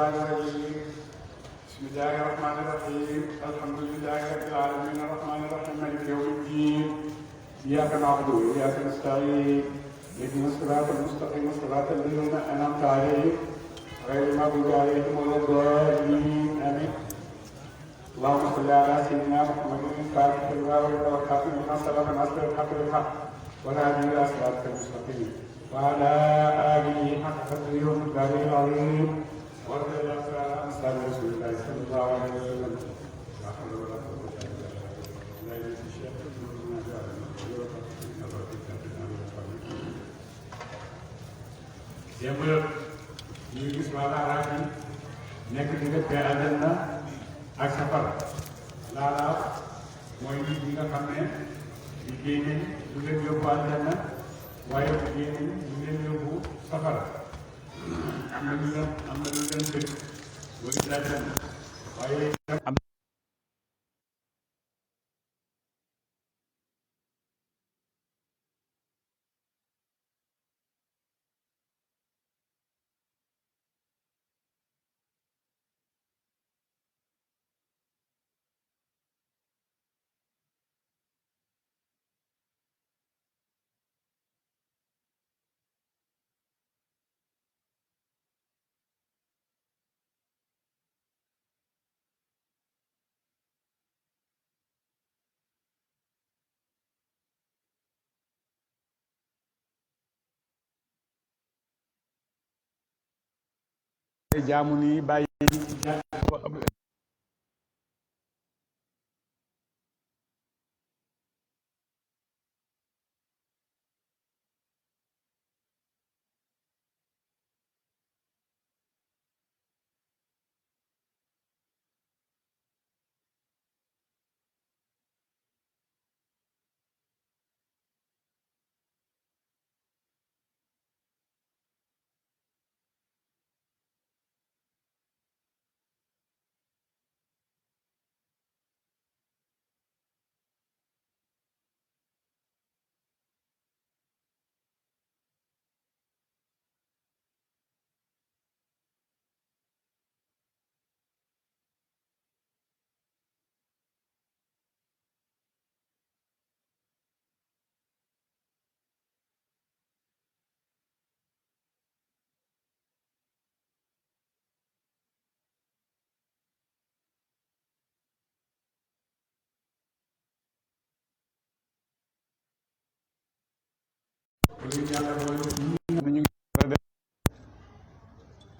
الشيطان الرجيم بسم الله الرحمن الرحيم الحمد لله رب العالمين الرحمن الرحيم مالك يوم الدين إياك نعبد وإياك نستعين اهدنا الصراط المستقيم صراط الذين أنعمت عليهم غير المغضوب عليهم ولا الضالين آمين اللهم صل على سيدنا محمد الفاتح لما ولد والخاتم لما سبق ناصر الحق بالحق والهادي إلى صراطك المستقيم وعلى آله حق قدره ومقداره العظيم ورضي الله تعالى عن أصحاب رسول الله صلى الله عليه وسلم لا حول ولا قوة إلا بالله démb ñu gis waa laaraaf yi nekk diggante àjjana ak safara laaraaf mooy nit ñi nga xam ne liggéey nañ lu leen yóbbu àjjana waaye liggéey nañ lu leen yóbbu safara am na lu leen dëkk wala àjjana waaye am jaamu nii bàyyi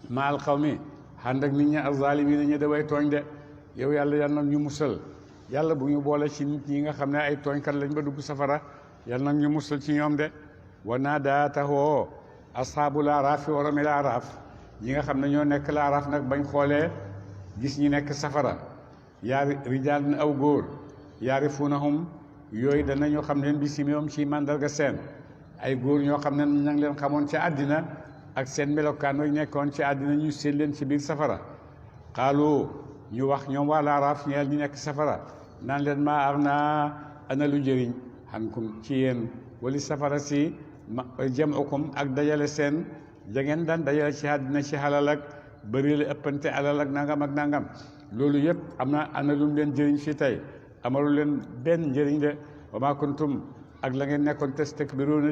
maal xaw mi ànd ak nit ñi az-zaalimiina ñi da way tooñ de yow yàlla yal nag ñu musal yàlla bu ñu boole ci nit ñi nga xam ne ay tooñkat lañ ba dugg safara yal nag ñu musal ci ñoom de wa naadaatahoo ashaabul aaraaf wa ramil aaraaf ñi nga xam ne ñoo nekk la aaraaf nag bañ xoolee gis ñi nekk safara yaari rijaal na aw góor yaarifuunahum yooyu danañu xam leen bi simihim ci màndarga seen ay góor ñoo xam ne ña ngi leen xamoon ci àddina ak seen melokaan way nekkoon ci àddina ñu seen leen ci biir safara xaalu ñu wax ñoom waa laaraaf ñeel ñu nekk safara naan leen maa ar naa ana lu jëriñ xankum ci yéen wali safara si jam'ukum ak dajale seen da ngeen daan dajale ci àddina ci xalal ak bëri la ëppante alal ak nangam loolu yëpp am na ana lu mu leen jëriñ fii tey amalu leen benn njëriñ de wa maa kuntum ak la ngeen nekkoon tastakbiruuna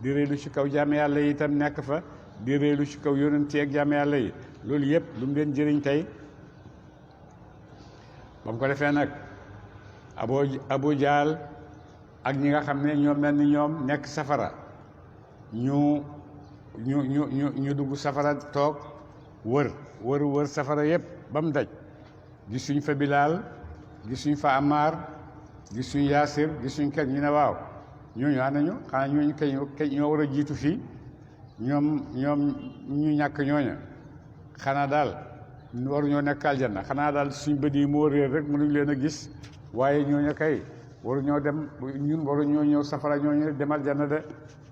di réylu ci kaw jaame yàlla yi itam nekk fa di réylu ci kaw yonent yi ak jaame yàlla yi loolu yëpp lu mu leen jëriñ tey ba mu ko defee nag Abu Jaal ak ñi nga xam ne ñoom mel ni ñoom nekk safara ñu dugg safara toog wër safara yëpp ba mu daj gisuñ fa Bilaal gisuñ fa Ammaar gisuñ Yaasir gisuñ kenn ñu ne waaw ñooñu àndañu xanaa ñooñu kañ ñoo war a jiitu fii ñoom ñu ñàkk ñooña xanaa daal waruñoo nekk aljanna xanaa daal suñ bët yi moo réer rek mënuñ leen a gis waaye ñooña kay waruñoo dem ñun waruñoo ñëw safara ñooñu dem aljanna de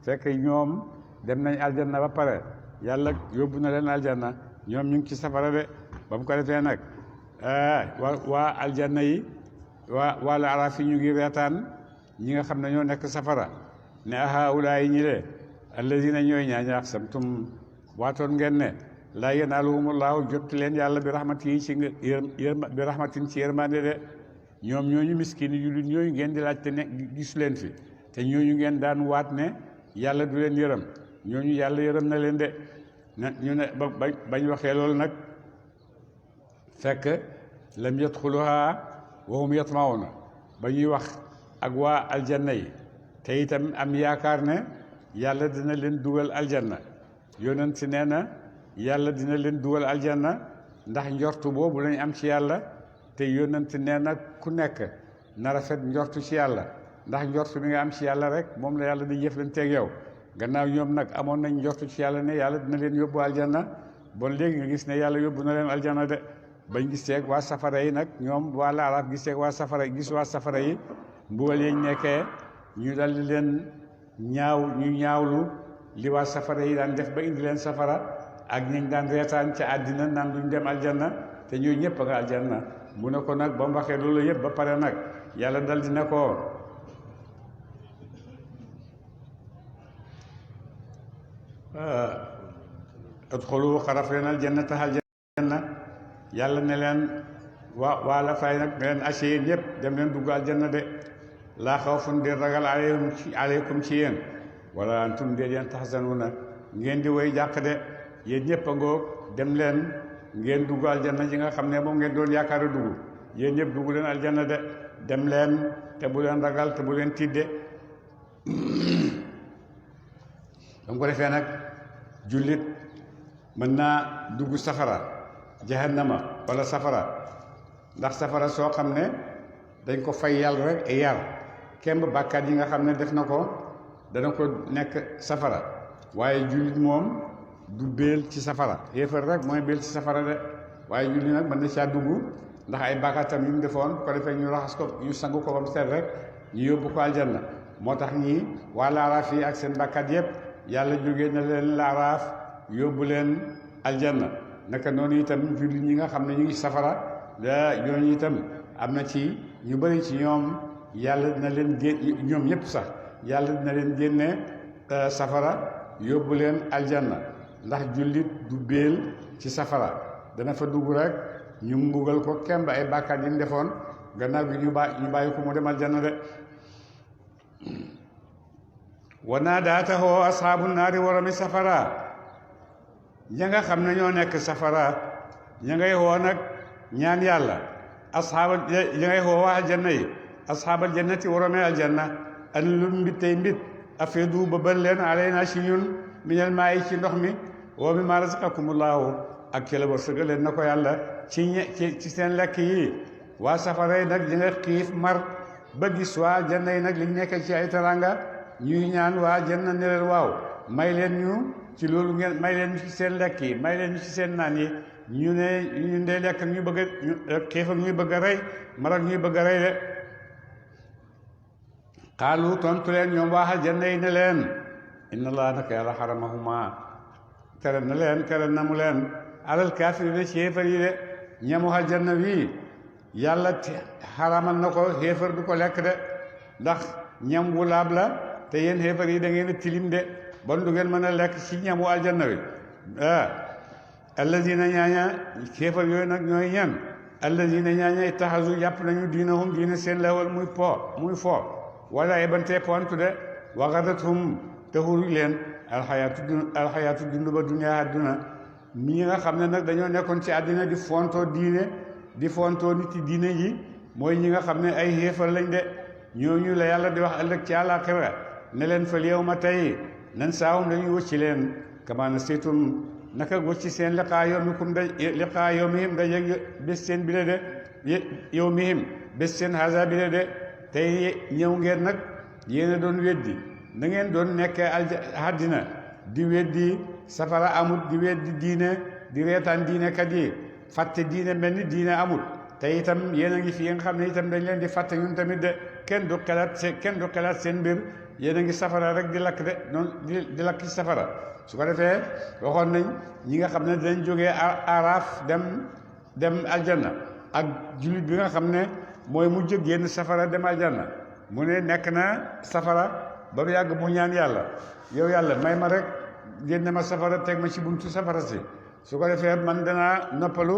fekk ñoom dem nañ aljanna ba pare yàlla yóbbu na leen aljanna ñoom ñu ngi ci safara de ba mu ko defee nag waa aljanna yi waa la araaf yi ñu ngi reetaan ñi nga xam ne ñoo nekk safara ne haulaa yi ñi le alladina ñooy ñaaña aqsamtum waatoon ngeen ne laa yanaaluhumullaahu jot leen yàlla bi rahmatin ci bi rahmatin ci yërmande de ñoom ñooñu miskin yu jullit ñooñu ngeen di laaj te ne gisu leen fi te ñooñu ngeen daan waat ne yàlla du leen yërëm ñooñu yàlla yërëm na leen de ñu ne bañ waxee loolu nag fekk lam yadxuluhaa wa hum yatma'uuna ba ñuy wax ak waa aljanna yi te itam am yaakaar ne yàlla dina leen dugal aljanna yonent nee na yàlla dina leen dugal aljanna ndax njortu boobu lañ am ci yàlla te yonent nee na ku nekk na rafet njortu ci yàlla ndax njortu bi nga am ci yàlla rek moom la yàlla di jëflanteeg yow gannaaw ñoom nag amoon nañ njortu ci yàlla ne yàlla dina leen yóbbu aljanna bon léegi nga gis ne yàlla yóbbu na leen aljanna de bañ giseeg waa safara yi nag ñoom waa laaraaf giseeg waa safara gis waa safara yi mbugal yañ nekkee ñu dal di leen ñaawlu li waa safara yi daan def ba indi leen safara ak ñi daan reetaan ca àddina naan duñ dem aljanna te ñooy ñëpp a nga aljanna mu ne ko nag ba mu waxee loolu yëpp ba pare nag yàlla dal di ne ko adxulu xaraf leen aljannata aljanna yàlla ne leen waa la fay nag ne leen ace yéen yëpp dem leen dugg aljanna de laa xawfun di ragal aleykum ci yéen wala antum déet yéen taxzanuuna ngeen di woy jàq de yéen ñëpp a ngoog dem leen ngeen dugg aljanna ji nga xam ne moom ngeen doon yaakaar a dugg yéen ñëpp dugg leen aljanna de dem leen te bu leen ragal te bu leen tidde dam ko defee nag jullit mën naa dugg safara jahannama wala safara ndax safara soo xam ne dañ ko fay yàlla rek yar kemb bàkkaat yi nga xam ne def na ko dana ko nekk safara waaye jullit moom du béel ci safara yéefar rek mooy béel ci safara de waaye jullit nag mën na caa dugg ndax ay bàkkaatam yu mu defoon ko defee ñu raxas ko ñu sangu ko ba mu set rek ñu yóbbu ko aljanna moo tax ñii waa laaraaf yi ak seen bàkkaat yépp yàlla jógee na leen laaraaf yóbbu leen aljanna naka noonu itam jullit ñi nga xam ne ñu ngi safara ñooñu itam am na ci ñu bëri ci ñoom yàlla dina leen ñoom ñëpp sax yàlla dina leen génne safara yóbbu leen aljanna ndax jullit du béel ci safara dana fa dugg rek ñu mbugal ko kemb ay bàkkaat yi mu defoon gannaaw bi ñu bàyyi ko mu dem aljanna de wa naadaatahoo asxaabu naari woromi safara ña nga xam ne ñoo nekk safara ña ngay woo nag ñaan yàlla asxaabal ña ngay woo waa aljanna yi asxaabal jannati woromi aljanna an lu mbit tey mbit afiidu ba bën leen alayna ci ñun minal maayi ci ndox mi wa mimmaa razaqakumullaahu ak ci la wërsëgal leen na ko yàlla ci seen lekk yi waa safara yi nag di nga xiif mar ba gis waa aljanna yi nag liñ nekk ci ay taranga ñuy ñaan waa aljanna ne leen waaw may leen ñu ci loolu ngeen may leen ñu ci seen lekk yi may leen ñu ci seen naan yi ñu ne ñu dee lekk ak ñuy bëgg a xiif ak ñuy bëgg a rey mar ak ñuy bëgg a rey de xaalu tontu leen ñoom waa aljanna yi ne leen inna allah naka yàlla xaramahuma tere na mu leen alal kaafiriina ci xéefar yi de ñamu aljanna wi yàlla xaramal na ko xéefar du ko lekk de ndax ñam wu laab la te yéen xéefar yi da ngeen a tilim de bon du ngeen mën a lekk ci ñamu aljanna wi allazina ñaaña xéefar yooyu nag ñooy ñan allazina ñaaña ittaxasu jàpp nañu diinahum diina seen lawal muy fo wala ebantee pontu de waxadathum te xuruj leen alxayaatu dund ba duniyaa àdduna ñi nga xam ne nag dañoo nekkoon ci àddina di fontoo diine di fontoo nit ci diine yi mooy ñi nga xam ne ay xéefar lañ de ñooñu la yàlla di wax ëllëg ci àllaaxira ne leen fal yawma tey nan saahum dañuy wëcci leen kamaa nasiitum naka wëcci seen liqaa yawmihim daje bés seen bile de yawmihim bés seen haza bile de tey ñëw ngeen nag yéen a doon weddi na ngeen doon nekkee àddina di weddi safara amut di weddi diine di reetaan diine kat yi fàtte diine mel ni diine amut te itam yéen a ngi fi nga xam ne itam dañ leen di fàtte ñun tamit de kenn du xelaat seen mbir yéen a ngi safara rek di lakk de noonu di lakk ci safara su ko defee waxoon nañ ñi nga xam ne dinañ jógee araaf dem aljanna ak jullit bi nga xam ne mooy mu jóg génn safara dem aljanna mu ne nekk na safara ba mu yàgg mu ñaan yàlla yow yàlla may ma rek génne ma safara teg ma ci buntu safara si su ko defee man danaa noppalu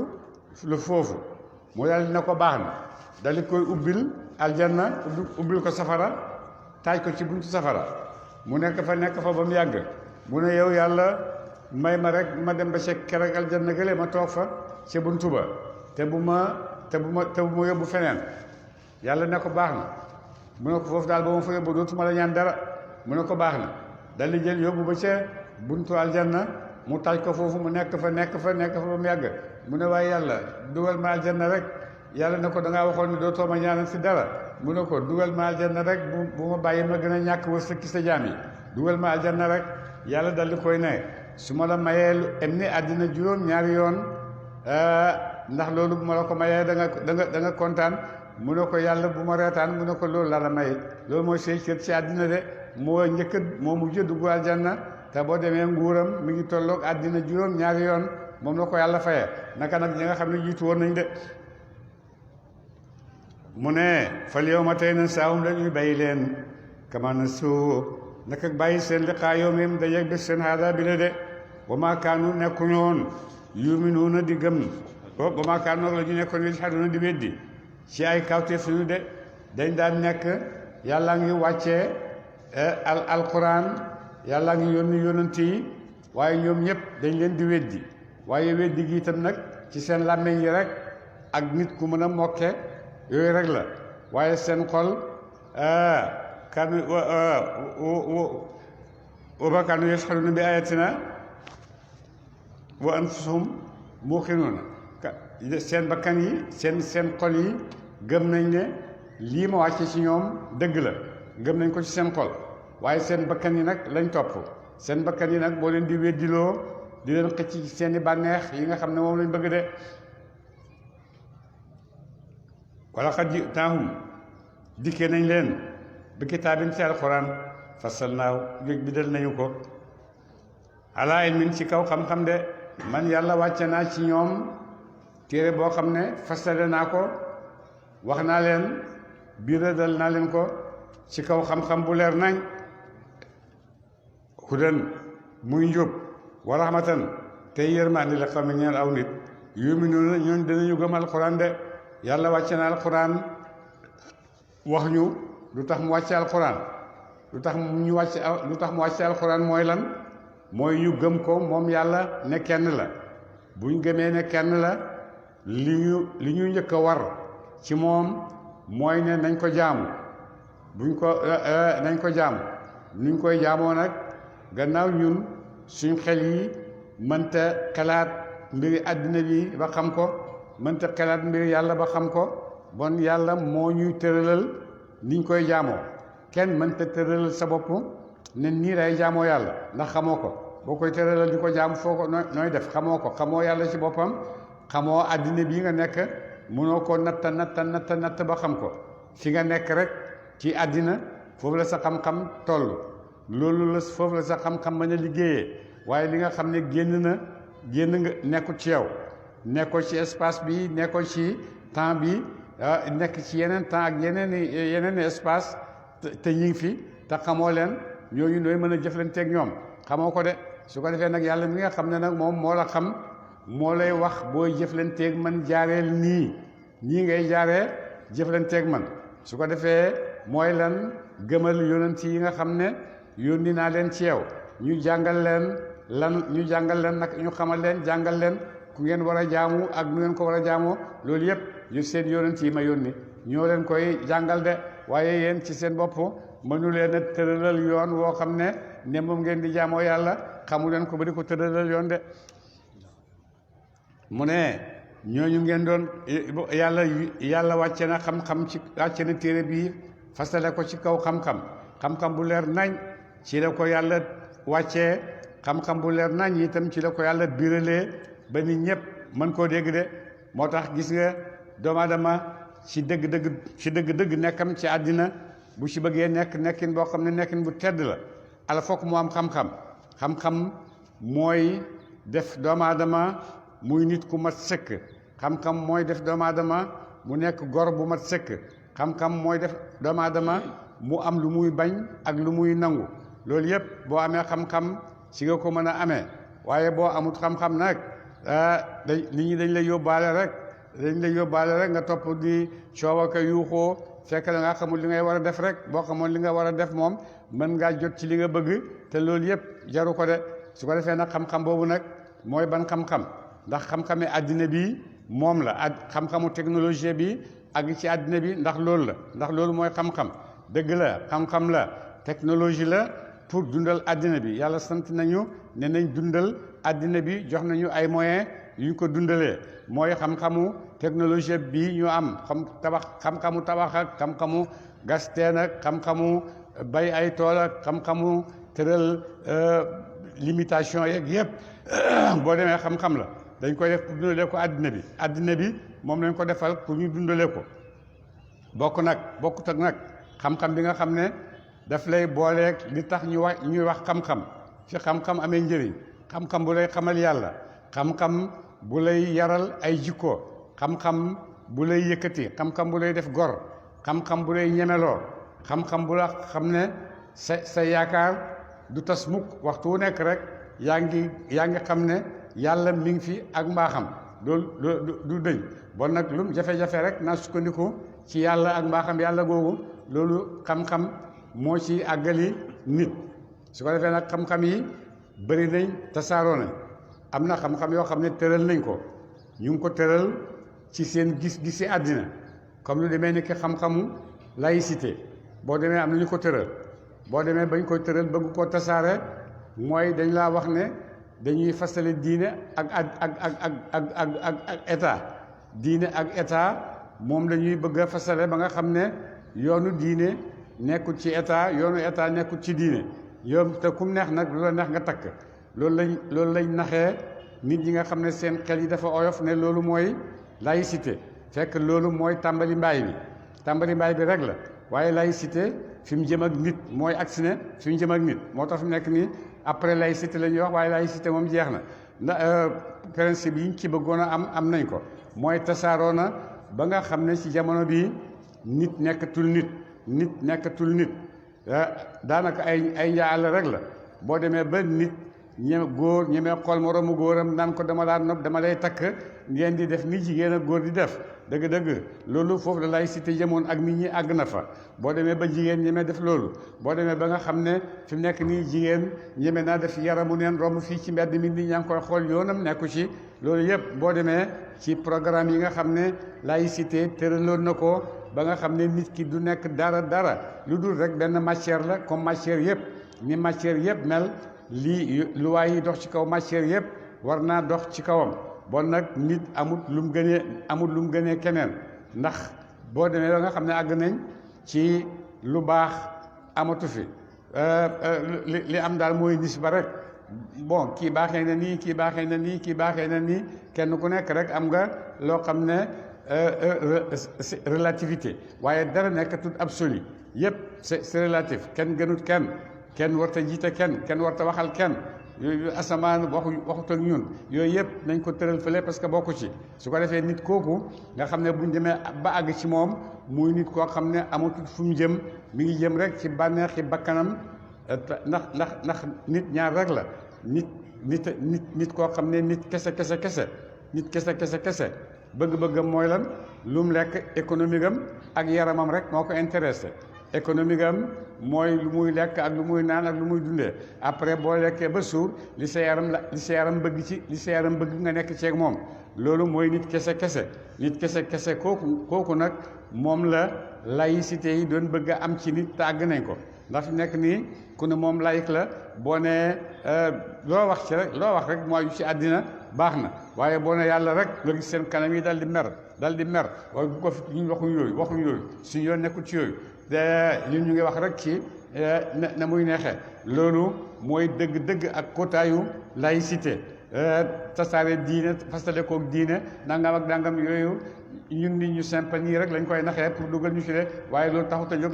lu foofu mu daal dina ko baax na dal di koy ubbil aljanna ubbil ko safara taaj ko ci buntu safara mu nekk fa ba mu yàgg mu ne yow yàlla may ma rek ma dem ba ca keroog aljanna gële ma toog fa ca buntu ba te bu ma yóbbu feneen yàlla ne ko baax na mu ne ko foofu daal ba ma fa yóbbu dootuma la ñaan dara mu ne ko baax na dal di jël yóbbu ba ca buntu aljanna mu taaj ko foofu mu nekk fa ba mu yàgg mu ne waaye yàlla dugal ma aljanna rek yàlla ne ko da ngaa waxoon ne dootoo ma ñaanal si dara mu ne ko dugal ma aljanna rek bu ma bàyyi ma gën a ñàkk wërsëg ci sa jaam yi dugal ma aljanna rek yàlla dal di koy ne su ma la mayee lu em ni àddina juróom ñaari yoon ndax loolu bu ma la ko mayee da nga kontaan mu ne ko yàlla bu ma reetaan mu ne ko loolu la may loolu mooy say cër ci àddina de moo mujj dugg aljanna te boo demee nguuram mi ngi tolloog àddina juróom ñaari yoon moom la ko yàlla fayee naka nag ñi nga xam ne jiitu woon nañ de mu ne fal yow ma tey na saawum la ñuy bàyyi leen kamana soo naka bàyyi seen liqaa yow mim dajeeg bés seen haada bi la de wa maa kaanu nekkuñu woon yuminuuna di gëm wa maa kaanu la ñu nekkoon yajhaduuna di weddi ci ay kawteef suñu de dañ daan nekk yàlla ngi wàccee alquran yàlla ngi yónni yónent yi waaye ñoom ñëpp dañ leen di weddi waaye weddi gi itam nag ci seen làmmiñ yi rek ak nit ku mën a mokke yooyu rek la waaye seen xol kan wa maa kaanu yajhaduuna bi ayatina wa anfusuhum muuqinuuna seen bakkan yi seen xol yi gëm nañ ne lii ma wàcce ci ñoom dëgg la gëm nañ ko ci seen xol waaye seen bakkan yi nag lañ topp seen bakkan yi nag moo leen di weddiloo di leen xëcc ci seen i bànneex yi nga xam ne moom lañ bëgg de wala xad ji'naahum dikkee nañ leen bi kitaabin ci alxuraan fassalnaahu jóg bi dal nañu ko alaa ilmin ci kaw xam-xam de man yàlla wàcce naa ci ñoom téere boo xam ne fasale naa ko wax naa leen biiradal naa leen ko ci kaw xam-xam bu leer nañ hudan muy njub wa rahmatan tey yërmande la xam ne ñeen aw nit yu'minuuna ñooñ dinañu gëm alxuraan de yàlla wàcce na alxuraan wax ñu lu tax mu wàcce alxuraan lu tax mu wàcce alxuraan mooy lan mooy ñu gëm ko moom yàlla ne kenn la buñ gëmee ne kenn la li ñu njëkk a war ci moom mooy ne nañ ko jaamu nañ ko jaamu nuñ koy jaamoo nag gannaaw ñun suñ xel yi mënta xalaat mbiri àddina bi ba xam ko mënta xalaat mbiri yàlla ba xam ko bon yàlla moo ñuy tëralal niñ koy jaamoo kenn mënta tëralal sa bopp ne nii lay jaamoo yàlla ndax xamoo ko boo koy tëralal di ko jaam foo ko nooy def xamoo ko xamoo yàlla ci boppam xamoo àddina bii nga nekk mënoo ko natt ba xam ko fi nga nekk rek ci àddina foofu la sa xam-xam toll loolu la foofu la sa xam-xam mën a liggéeyee waaye li nga xam ne génn nga nekkul ci yow nekkoo ci espace bi nekkoo ci temps bi nekk ci yeneen temps ak yeneen espace te ñu ngi fi te xamoo leen ñooñu nooy mën a jëflanteeg ñoom xamoo ko de su ko defee nag yàlla mi nga xam ne nag moom moo la xam moo lay wax booy jëflanteeg man jaareel nii ngay jaaree jëflanteeg man su ko defee mooy lan gëmal yonent yi nga xam ne yónni naa leen ci yow ñu jàngal leen nag ñu xamal leen jàngal leen ku ngeen war a jaamu ak nu ngeen ko war a jaamoo loolu yëpp yu seen yonent yi ma yónni ñoo leen koy jàngal de waaye yéen ci seen bopp mënu leen a tëralal yoon woo xam ne moom ngeen di jaamoo yàlla xamu leen ko ba di ko tëralal yoon de mu ne ñooñu ngeen doon yàlla wàcce na xam-xam ci wàcce na téere bii fasale ko ci kaw xam-xam bu leer nañ ci la ko yàlla wàccee xam-xam bu leer nañ itam ci la ko yàlla biralee ba nit ñëpp mën koo dégg de moo tax gis nga doomu aadama ci dëgg-dëgg nekkam ci àddina bu ci bëggee nekkin boo xam ne nekkin bu tedd la ala fokk mu am xam-xam mooy def doomu aadama muy nit ku mat sëkk xam-xam mooy def doomu aadama mu nekk gor bu mat sëkk xam-xam mooy def doomu aadama mu am lu muy bañ ak lu muy nangu loolu yëpp boo amee xam-xam ci nga ko mën a amee waaye boo amut xam-xam nag nit ñi dañ lay yóbbaale rek nga topp di coow ak yuuxoo fekk la nga xamul li ngay war a def rek boo xamoon li nga war a def moom mën ngaa jot ci li nga bëgg te loolu yëpp jaru ko de su ko defee nag xam-xam boobu nag mooy ban xam-xam ndax xam-xami àddina bi moom la xam-xamu technologie bi ak ci àddina bi ndax loolu mooy xam-xam dëgg la xam-xam la technologie la pour dundal àddina bi yàlla sant nañu ne nañ dundal àddina bi jox nañu ay moyens yu ñu ko dundalee mooy xam-xamu technologie bi ñu am xam-xamu tabax ak xam-xamu gas teen ak xam-xamu bay ay tool ak xam-xamu tëral limitation yeeg yëpp boo demee xam-xam la dañ koy def pour dundalee ko àddina bi moom lañ ko defal pour ñu dundalee ko bokkut ak nag xam-xam bi nga xam ne daf lay booleeg li tax ñuy wax xam-xam ci xam-xam amee njëriñ xam-xam bu lay xamal yàlla xam-xam bu lay yaral ay jikko xam-xam bu lay yëkkati xam-xam bu lay def gor xam-xam bu lay ñemeloo xam-xam bu la xam ne sa yaakaar du tas mukk waxtu wu nekk rek yaa ngi xam ne yàlla mi ngi fi ak mbaaxam loolu du dëñ bon nag lum jafe-jafe rek naa sukkandiku ci yàlla ak mbaaxam yàlla googu loolu xam-xam moo ci àggali nit su ko defee nag xam-xam yi bëri nañ tasaaroo nañ am na xam-xam yoo xam ne tëral nañ ko ñu ngi ko tëral ci seen gis-gisi àddina comme lu demee ni ki xam-xamu laïcité boo demee am na ñu ko tëral boo demee bañ koy tëral bëgg koo tasaare mooy dañ laa wax ne dañuy fasale diine ak état diine ak état moom lañuy bëgg a fasale ba nga xam ne yoonu diine nekkul ci état yoonu état nekkul ci diine yow te kum neex nag lu la neex nga takk loolu lañ naxee nit ñi nga xam ne seen xel yi dafa oyof ne loolu mooy laïcité fekk loolu mooy tàmbali mbaay bi rek la waaye laïcité fi mu jëm ak nit mooy agsi ne fi mu jëm ak nit moo tax fi mu nekk nii après laïcité la ñuy wax waaye laïcité moom jeex na ndax principe yi ñu ci bëggoon a am nañ ko mooy tasaaroo na ba nga xam ne ci jamono bii nit nekkatul nit daanaka ay njaal rek la boo demee ba nit góor ñemee xool moroomu góoram naan ko dama laa nopp dama lay takk ngeen di def ni jigéen ak góor di def dëgg-dëgg loolu foofu la laïcité jëmoon ak nit ñi àgg na fa boo demee ba jigéen ñemee def loolu boo demee ba nga xam ne fi mu nekk nii jigéen ñeme naa def yaramu neen romb fii ci mbedd mi nit ñaa ngi koy xool yoonam nekku ci loolu yëpp boo demee ci programme yi nga xam ne laïcité tëraloon na ko ba nga xam ne nit ki du nekk dara lu dul rek benn matière la comme matière yëpp ni matière yëpp mel lii luwaa yi dox ci kaw matière yëpp war naa dox ci kawam bon nag nit amul lu mu gënee keneen ndax boo demee ba nga xam ne àgg nañ ci lu baax amatu fi li am daal mooy nis ba rek bon kii baaxee na nii kii baaxee na nii kii baaxee na nii kenn ku nekk rek am nga loo xam ne relativité waaye dara nekk tout absolu yëpp c'est relatif kenn gënut kenn warta jiite kenn warta waxal kenn yooyu asamaan waxut ak ñun yooyu yëpp nañ ko tëral fële parce que bokku ci su ko defee nit kooku nga xam ne buñ demee ba àgg ci moom muy nit koo xam ne amatul fu mu jëm mi ngi jëm rek ci bànneexi bakkanam ndax nit ñaar rek la nit koo xam ne nit kese bëgg-bëggam mooy lan lu mu lekk économique am ak yaramam rek moo ko intéressé économique am mooy lu muy lekk ak lu muy naan ak lu muy dundee après boo lekkee ba suur li sa yaram bëgg nga nekk ceeg moom loolu mooy nit kese kooku nag moom la laïcité yi doon bëgg a am ci nit te àgg nañ ko ndax fi nekk nii ku ne moom laïc la boo nee loo wax rek mooy yu ci àddina baax na waaye boo ne yàlla rek nga gis seen kanam yi dal di mer waaye bu ko fi ñu waxuñu yooyu suñu yoon nekkul ci yooyu ñun ñu ngi wax rek ci na muy neexee loolu mooy dëgg ak kotaayu laïcité tasaare diine fasale koog diine nangam ak nangam yooyu ñun nit ñu simple nii rek lañ koy naxee pour dugal ñu ci de waaye loolu taxut a jóg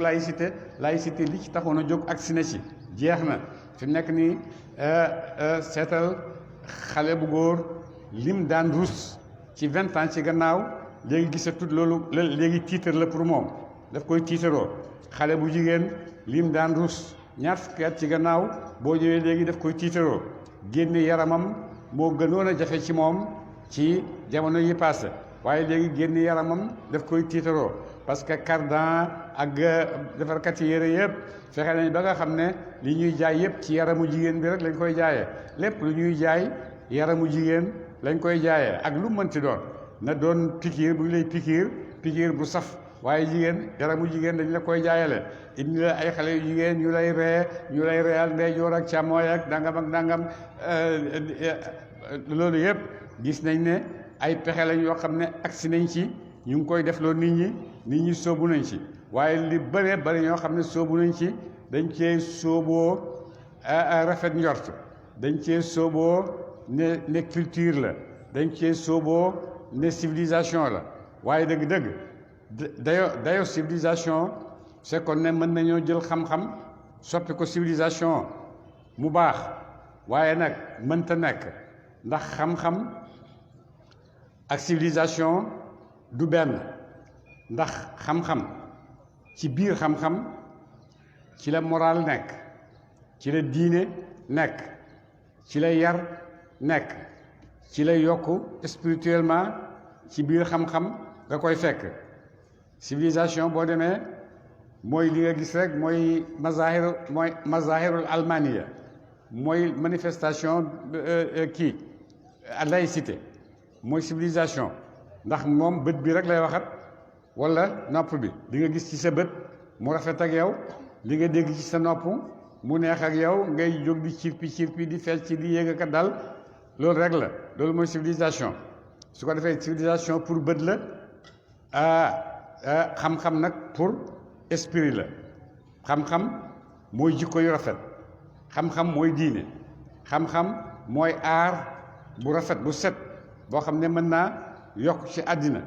laïcité li ci taxoon a jóg ak si na ci jeex na fi mu nekk nii seetal xale bu góor lim daan rus ci 20 ans ci gannaaw léegi gisatut loolu léegi tiitar la pour moom daf koy tiitaroo xale bu jigéen lim daan rus ñaar fukki at ci gannaaw boo ñëwee léegi daf koy tiitaroo génne yaramam moo gënoon a jafe ci moom ci jamono yi passé waaye léegi génn yaramam daf koy tiitaroo parce que cardan ak defarkat yi yére yëpp fexe nañ ba nga xam ne li ñuy jaay yëpp ci yaramu jigéen bi rek lañ koy jaayee lépp lu ñuy jaay yaramu jigéen lañ koy jaayee ak lu mënti doon na doon pikiir bu ñu lay pikiir bu saf waaye jigéen yaramu jigéen dañ la koy jaayale indi la ay xale yu jigéen ñu lay reyal ndeyjoor ak càmmooy ak dangam loolu yëpp gis nañ ne ay pexe lañ yoo xam ne agsi nañ ci ñu ngi koy defloo nit ñi sóobu nañ ci waaye li bëree bëri ñoo xam ne sóobu nañ ci dañ cee sóoboo rafet njort dañ cee sóoboo ne culture la dañ cee sóoboo ne civilisation la waaye dëgg-dëgg dayo civilisation c'est kon ne mën nañoo jël xam-xam soppi ko civilisation mu baax waaye nag mënta nekk ndax xam-xam ak civilisation du benn ndax xam-xam ci biir xam-xam ci la moral nekk ci la diine nekk ci la yar nekk ci la yokk spirituellement ci biir xam-xam nga koy fekk civilisation boo demee mooy li nga gis rek mooy mazahirul almaniya mooy manifestation kii laïcité mooy civilisation ndax moom bët bi rek lay waxat wala nopp bi li nga gis ci sa bët mu rafet ak yow li nga dégg ci sa nopp mu neex ak yow ngay jóg di cirpi di fecc ci di yéeg ak dal loolu rek la loolu mooy civilisation su ko defee civilisation pour bët la xam-xam nag pour esprit la xam-xam mooy jikko yu rafet xam-xam mooy diine xam-xam mooy aar bu rafet bu set boo xam ne mën naa yokk ci àddina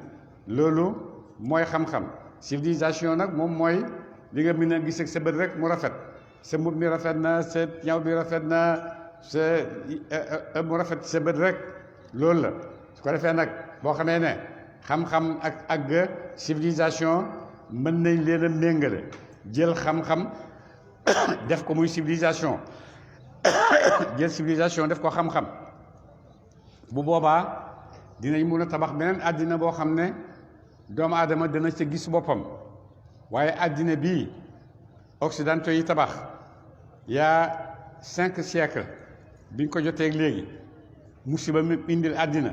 loolu mooy xam-xam civilisation nag moom mooy li nga mën a gis ak sa bët rek mu rafet sa mbub mi rafet na sa ñaw bi rafet na sa mu rafet sa bët rek loolu la su ko defee nag boo xamee ne xam-xam ak civilisation mën nañ leen a méngale jël xam-xam def ko muy civilisation jël civilisation def ko xam-xam bu boobaa dinañ mun a tabax beneen àddina boo xam ne doomu aadama dana ca gis boppam waaye àddina bii occidentaux yi tabax yaa 5 siècles biñ ko jotee léegi musiba mi indil àddina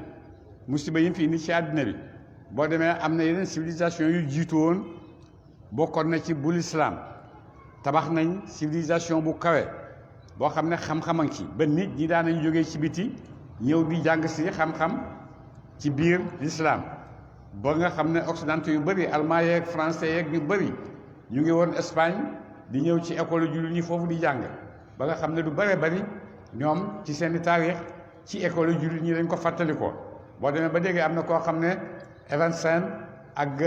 musiba yi mu fi indi ci àddina bi boo demee am na yeneen civilisation yu jiitu woon bokkoon na ci bu lislaam tabax nañ civilisation bu kawe boo xam ne xam-xam a ngi ci ba nit ñi daan nañ jógee ci biti ñëw di jàng si xam-xam ci biir lislaam ba nga xam ne occidentaux yu bëri allemand yeeg français yeeg ñu bëri ñu ngi woon Espagne di ñëw ci école jullit ñi foofu di jàng ba nga xam ne du bëree bëri ñoom ci seeni taarix ci école jullit ñi dañ ko fàttali ko boo demee ba léegi am na koo xam ne Evansen ak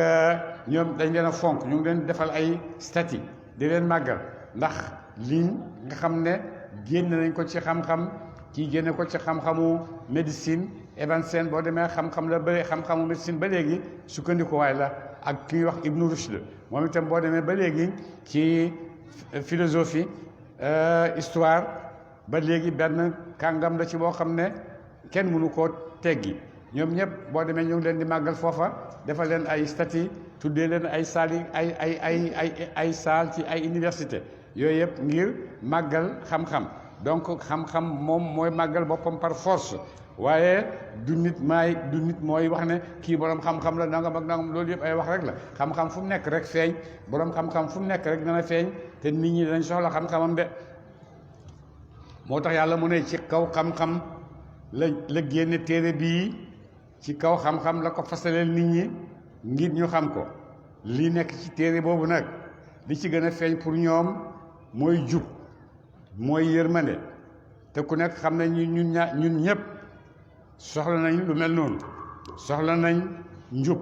ñoom dañ leen a fonk ñu ngi leen defal ay statue di leen màggal ndax lii nga xam ne génn nañ ko ci xam-xam kii génne ko ci xam-xamu médecine Evansen boo demee xam-xam la ba xam-xamu médecine ba léegi sukkandikuwaay la ak ki ñuy wax Ibn Rushd moom itam boo demee ba léegi ci philosophie histoire ba léegi benn kàngam la ci boo xam ne kenn mënu koo teggi ñoom ñëpp boo demee ñu ngi leen di màggal foofa defal leen ay statue tuddee leen ay saal yi ay saal ci ay université yooyu yëpp ngir màggal xam-xam donc xam-xam moom mooy màggal boppam par force waaye du nit mooy wax ne kii borom xam-xam la nangam ak nangam loolu yëpp ay wax rek la xam-xam fu mu nekk rek feeñ borom xam-xam fu mu nekk rek dana feeñ te nit ñi dañ soxla xam-xamam de moo tax yàlla mu ne ci kaw xam-xam la génne téere bii ci kaw xam-xam la ko fasaleel nit ñi ngir ñu xam ko li nekk ci téere boobu nag li ci gën a feeñ pour ñoom mooy jub mooy yërmande te ku nekk xam ne ñun ñëpp soxla nañ lu mel noonu soxla nañ njub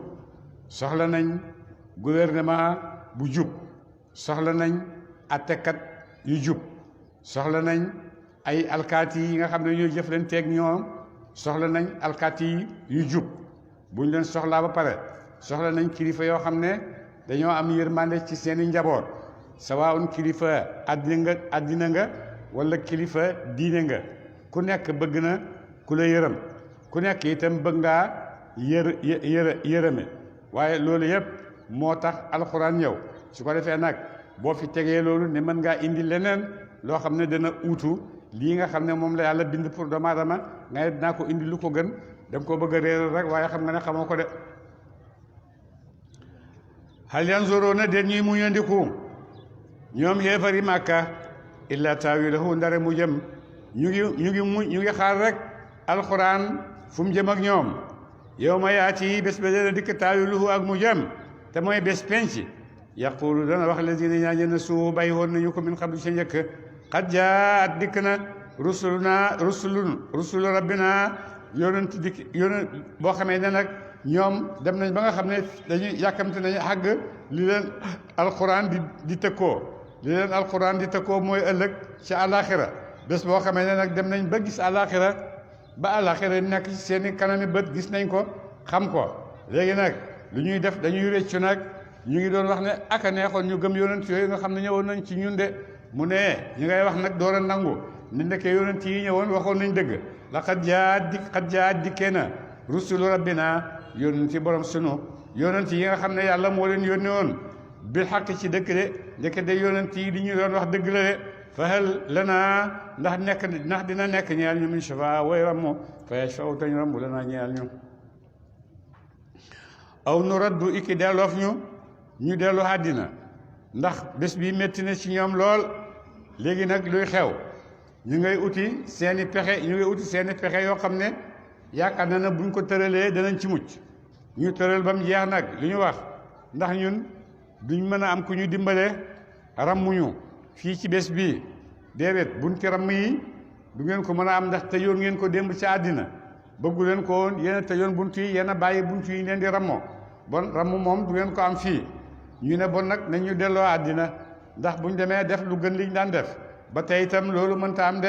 soxla nañ gouvernement bu jub soxla nañ attekat yu jub soxla nañ ay alkaati yi nga xam ne ñooy jëflanteeg ñoom soxla nañ alkaati yu jub buñ leen soxlaa ba pare soxla nañ kilifa yoo xam ne dañoo am yërmande ci seeni njaboot sawaawun kilifa àddina nga wala kilifa diine nga ku nekk bëgg na ku la yërëm ku nekk itam bëgg ngaa yërëme waaye loolu yëpp moo tax alxuraan ñëw su ko defee nag boo fi tegee loolu ne mën ngaa indi leneen loo xam ne dana uutu lii nga xam ne moom la yàlla bind pour doomu aadama nga ne dinaa ko indi lu ko gën da nga koo bëgg a réeral rek waaye xam nga ne xamoo ko de hal yanzuruna den ñuy muñandiku ñoom xéefari màkka illa taawilahu ndare mu jëm ñu ngi xaar rek alxuraan fu mu jëm ak ñoom yow ma yaati bés ba dana dikk taawiluhu ak mu jëm te mooy bés penc yaqulu dana wax lazina ñaa ñenn suu bàyyi woon nañu ko min qablu sa njëkk qad jaat dikk na rusulu rabbina yonent dikk yonent boo xamee ne nag ñoom dem nañ ba nga xam ne dañuy yàkkamte nañu àgg li leen alquran di tëkkoo li leen alquran di tëkkoo mooy ëllëg ci àllaaxira bés boo xamee ne nag dem nañ ba gis àllaaxira ba àllaaxira nekk ci seeni kanami bët gis nañ ko xam ko léegi nag lu ñuy def dañuy réccu nag ñu ngi doon wax ne aka neexoon ñu gëm yonent yooyu nga xam ne ñëwoon nañ ci ñun de mu ne ñu ngay wax nag door a nangu ni ndekkee yonent yi ñëwoon waxoon nañ dëgg laqad jaat dikkee na rusulu rabbina yonent yi borom sunu yonent yi nga xam ne yàlla moo leen yónni woon bil xaq ci dëkk de ndeke de yonent yi di ñu doon wax dëgg la de fa hal lana ndax dina nekk ñeel ñu min shafa way rammu fa yashfa'u tañ rammu lana ñeel ñu aw nu raddu iki delloof ñu dellu àddina ndax bés bi métti na ci ñoom lool léegi nag luy xew ñu ngay uti seeni pexe yoo xam ne yaakaar na ne buñ ko tëralee danañ ci mucc ñu tëral ba mu jeex nag li ñu wax ndax ñun duñ mën a am ku ñu dimbale rammuñu fii ci bés bii déedéet bunti ramm yi du ngeen ko mën a am ndax tëjoon ngeen ko démb ci àddina bëggu leen ko woon yéen a tëjoon buntu yi yéen a bàyyi buntu yi leen di rammoo bon ramm moom du ngeen ko am fii ñu ne bon nag nañ ñu delloo àddina ndax buñ demee def lu gën liñ daan def ba tey itam loolu mënta am de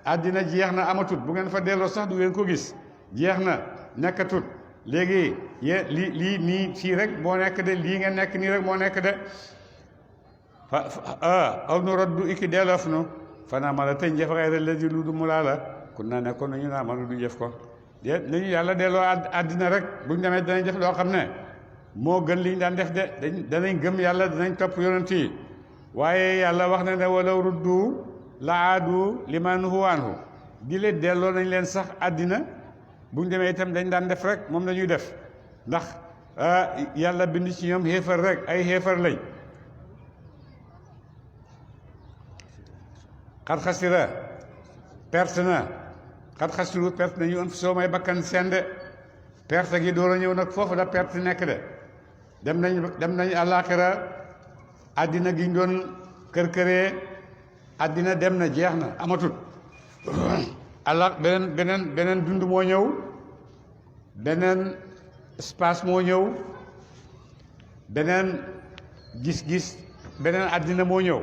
àddina jeex na amatut bu ngeen fa delloo sax du ngeen ko gis jeex na nekkatut léegi lii nii fii rek moo nekk de lii nga nekk nii rek moo nekk de aw nu raddu iki delloof nu fanaa mala tëñ jëf xayra lazi lu du mu laa la kun naa nekkoon nañu naa manu du jëf ko de nañu yàlla delloo àddina rek buñ demee danañ def loo xam ne moo gën liñ daan def de danañ gëm yàlla danañ topp yonent yi waaye yàlla wax na ne walaw ruddu la aadu limaa nuhuu anhu di leen delloo nañ leen sax àddina buñ demee itam dañ daan def rek moom la ñuy def ndax yàlla bind ci ñoom xéefar rek ay xéefar lañ xat xasira perte na xat xasiru perte nañu am soo may bakkan sende perte gi door a ñëw nag foofu la perte nekk de dem nañ àllaaxira àddina gi ñu doon kër-këree àddina dem na jeex na amatut allah beneen dund moo ñëw beneen espace moo ñëw beneen gis-gis beneen àddina moo ñëw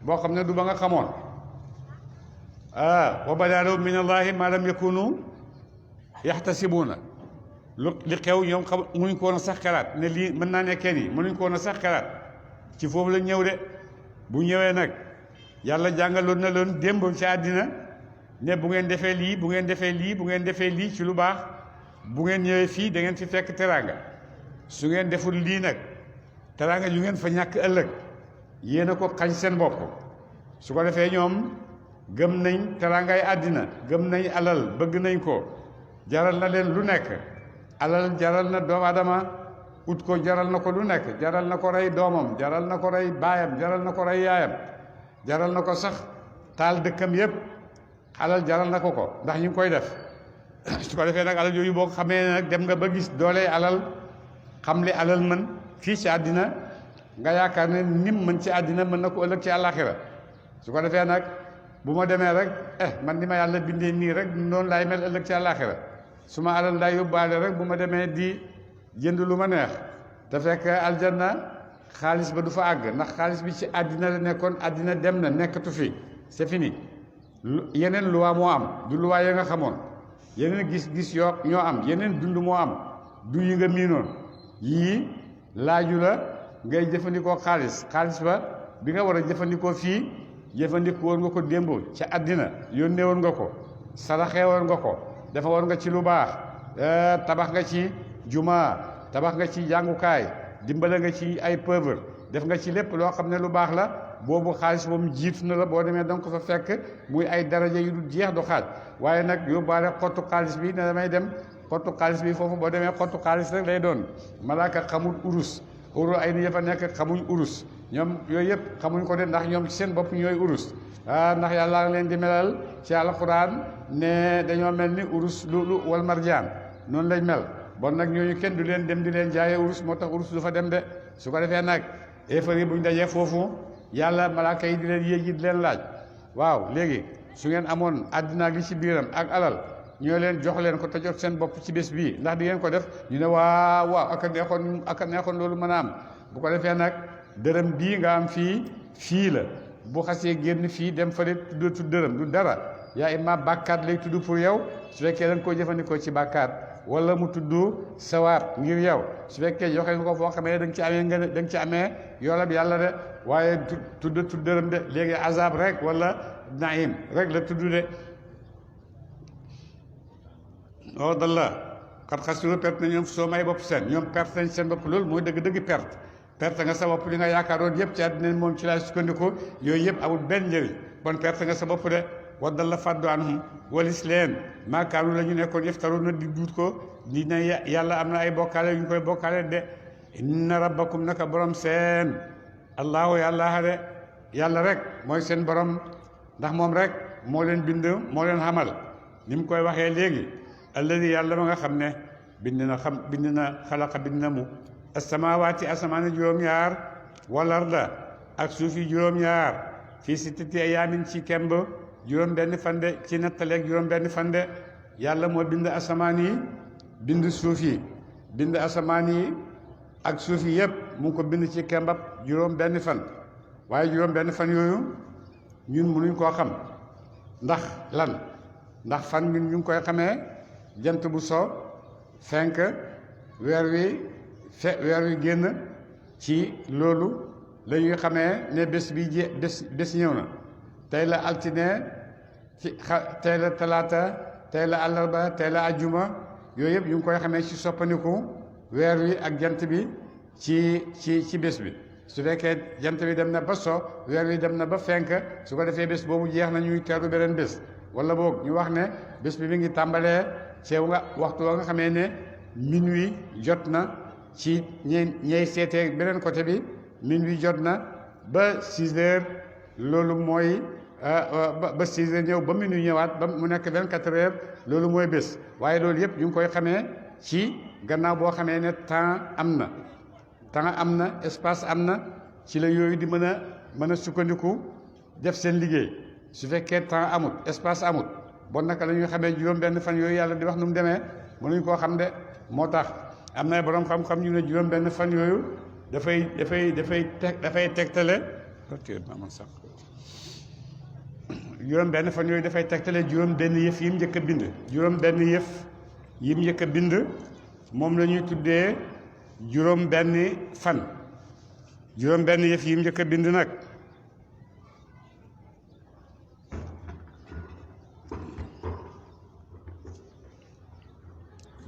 boo xam ne du ba nga xamoon wa badaa lahum min allahi ma lam yakunu yaxtasibuuna li xew ñoom xam mënuñ ko woon a sax xalaat ne lii mën naa nekkee nii mënuñ ko woon a sax xalaat ci foofu la ñëw de bu ñëwee nag yàlla jàngaloon na leen démb ci àddina ne bu ngeen defee lii bu ngeen defee lii bu ngeen defee lii ci lu baax bu ngeen ñëwee fii da ngeen fi fekk teraanga su ngeen deful lii nag teraanga yu ngeen fa ñàkk ëllëg yéen a ko xañ seen bopp su ko defee ñoom gëm nañ teraangay àddina gëm nañ alal bëgg nañ ko jaral na leen lu nekk alal jaral na doomu aadama ut ko jaral na ko lu nekk jaral na ko rey doomam jaral na ko rey baayam jaral na ko rey yaayam jaral na ko sax taal dëkkam yépp alal jaral na ko ndax ñu ngi koy def su ko defee nag alal yooyu boo xamee ne nag dem nga ba gis doole alal xam li alal mën fii ci àddina nga yaakaar ne nim mën ci àddina mën na ko ëllëg ci àllaaxira su ko defee nag bu ma demee rek man ni ma yàlla bindee nii rek noonu laay mel ëllëg ci àllaaxira su ma alal laay yóbbaale rek bu ma demee di jënd lu ma neex te fekk aljanna xaalis ba du fa àgg ndax xaalis bi ci àddina la nekkoon àddina dem na nekkatu fi c'est fini yeneen luwaa moo am du luwaa ya nga xamoon yeneen gis-gis ñoo am yeneen dund moo am du yi nga miinoon yii laaju la ngay jëfandikoo xaalis ba bi nga war a jëfandikoo fii jëfandikoo woon nga ko démb ca àddina yónnee woon nga ko saraxee woon nga ko dafa woon nga ci lu baax tabax nga ci juma tabax nga ci jàngukaay dimbale nga ci ay pauvre def nga ci lépp loo xam ne lu baax la boobu xaalis moom jiitu na la boo demee da nga ko fa fekk muy ay daraja yu du jeex du xaaj waaye nag yóbbaale xottu xaalis bi ne damay dem xottu xaalis bi foofu boo demee xottu xaalis rek lay doon malaaka xamul urus ay nit fa nekk xamuñ urus ñoom yooyu yëpp xamuñ ko de ndax ñoom ci seen bopp ñooy urus ndax yàlla leen di melal ci alxuraan ne dañoo mel ni urus lu wal marjaan noonu lañ mel bon nag ñooñu kenn du leen dem di leen jaayee urus moo tax urus du fa dem de su ko defee nag éefar yi buñ dajee foofu yàlla malaaka yi di leen yéegi di leen laaj waaw léegi su ngeen amoon àddina gi ci biiram ak alal ñoo leen jox leen ko te jot seen bopp ci bés bii ndax di ngeen ko def ñu ne waaw aka neexoon loolu mën a am bu ko defee nag dërëm bii nga am fii la bu xasee génn fii dem fële tudd dërëm du dara yaa imma bàkkaat lay tudd pour yow su fekkee da nga koo jëfandikoo ci bàkkaat wala mu tudd sawaab ngir yow su fekkee joxe nga ko foo xamee da nga ci amee da nga ci amee yoolab yàlla de waaye tudd dërëm de léegi azab rek wala naim rek la tudd de o dalla xat xasiru perte na ñoom soo may bopp seen ñoom perte nañ seen bopp loolu mooy dëgg-dëgg perte nga sa bopp li nga yaakaaroon yëpp ci àddina moom ci laa sukkandiku yooyu yëpp amul benn njëriñ bon perte nga sa bopp de waddal la fàddu anhum walis leen maakaanu la ñu nekkoon yëftaru na di duut ko di ne yàlla am na ay bokkaale yu ñu koy bokkaale de inna rabbakum naka borom seen allahu yàlla de yàlla rek mooy seen borom ndax moom rek moo leen bind moo leen xamal ni mu koy waxee léegi alladi yàlla ma nga xam ne bind na xalaqa bind na mu asamawaati asamaani juróom-ñaar walarda ak suuf yi juróom-ñaar fii sittati ayaamin ci kemb juróom benn fande ci nettaleeg juróom benn fande yàlla moo bind asamaan yi bind suuf yi bind asamaan yi ak suuf yi yëpp mu ngi ko bind ci kembab juróom benn fan waaye juróom benn fan yooyu ñun mënuñ koo xam ndax lan ndax fan ñun ñu ngi koy xamee jant bu so fenk weer wi génn ci loolu la ñuy xamee ne bés bi bés ñëw na tey la altine tey la talaata tey la àllarba tey la ajjuma yooyu yëpp ñu ngi koy xamee ci soppandiku weer wi ak jant bi ci bés bi su fekkee jant bi dem na ba so weer wi dem na ba fenk su ko defee bés boobu jeex na ñuy teeru beneen bés wala boog ñu wax ne bés bi mi ngi tàmbalee ci waxtu wa nga xamee ne minuit jot na ci ñey seetee beneen côté bi minuit jot na ba 6 heures loolu mooy ba 6 heures ñëw ba minuit ñëwaat ba mu nekk 24 heures loolu mooy bés waaye loolu yëpp ñu ngi koy xamee ci gannaaw boo xamee ne temps am na espace am na ci la yooyu di mën a sukkandiku def seen liggéey su fekkee temps amut espace amut bon naka la ñuy xamee juróom benn fan yooyu yàlla di wax nu mu demee mënuñ koo xam de moo tax am na borom xam-xam ñu ne juróom benn fan yooyu dafay tegtale juróom benn fan yooyu dafay tegtale juróom benn yëf yi mu njëkk a bind juróom benn yëf yi mu njëkk a bind moom la ñuy tuddee juróom benn fan juróom benn yëf yi mu njëkk a bind nag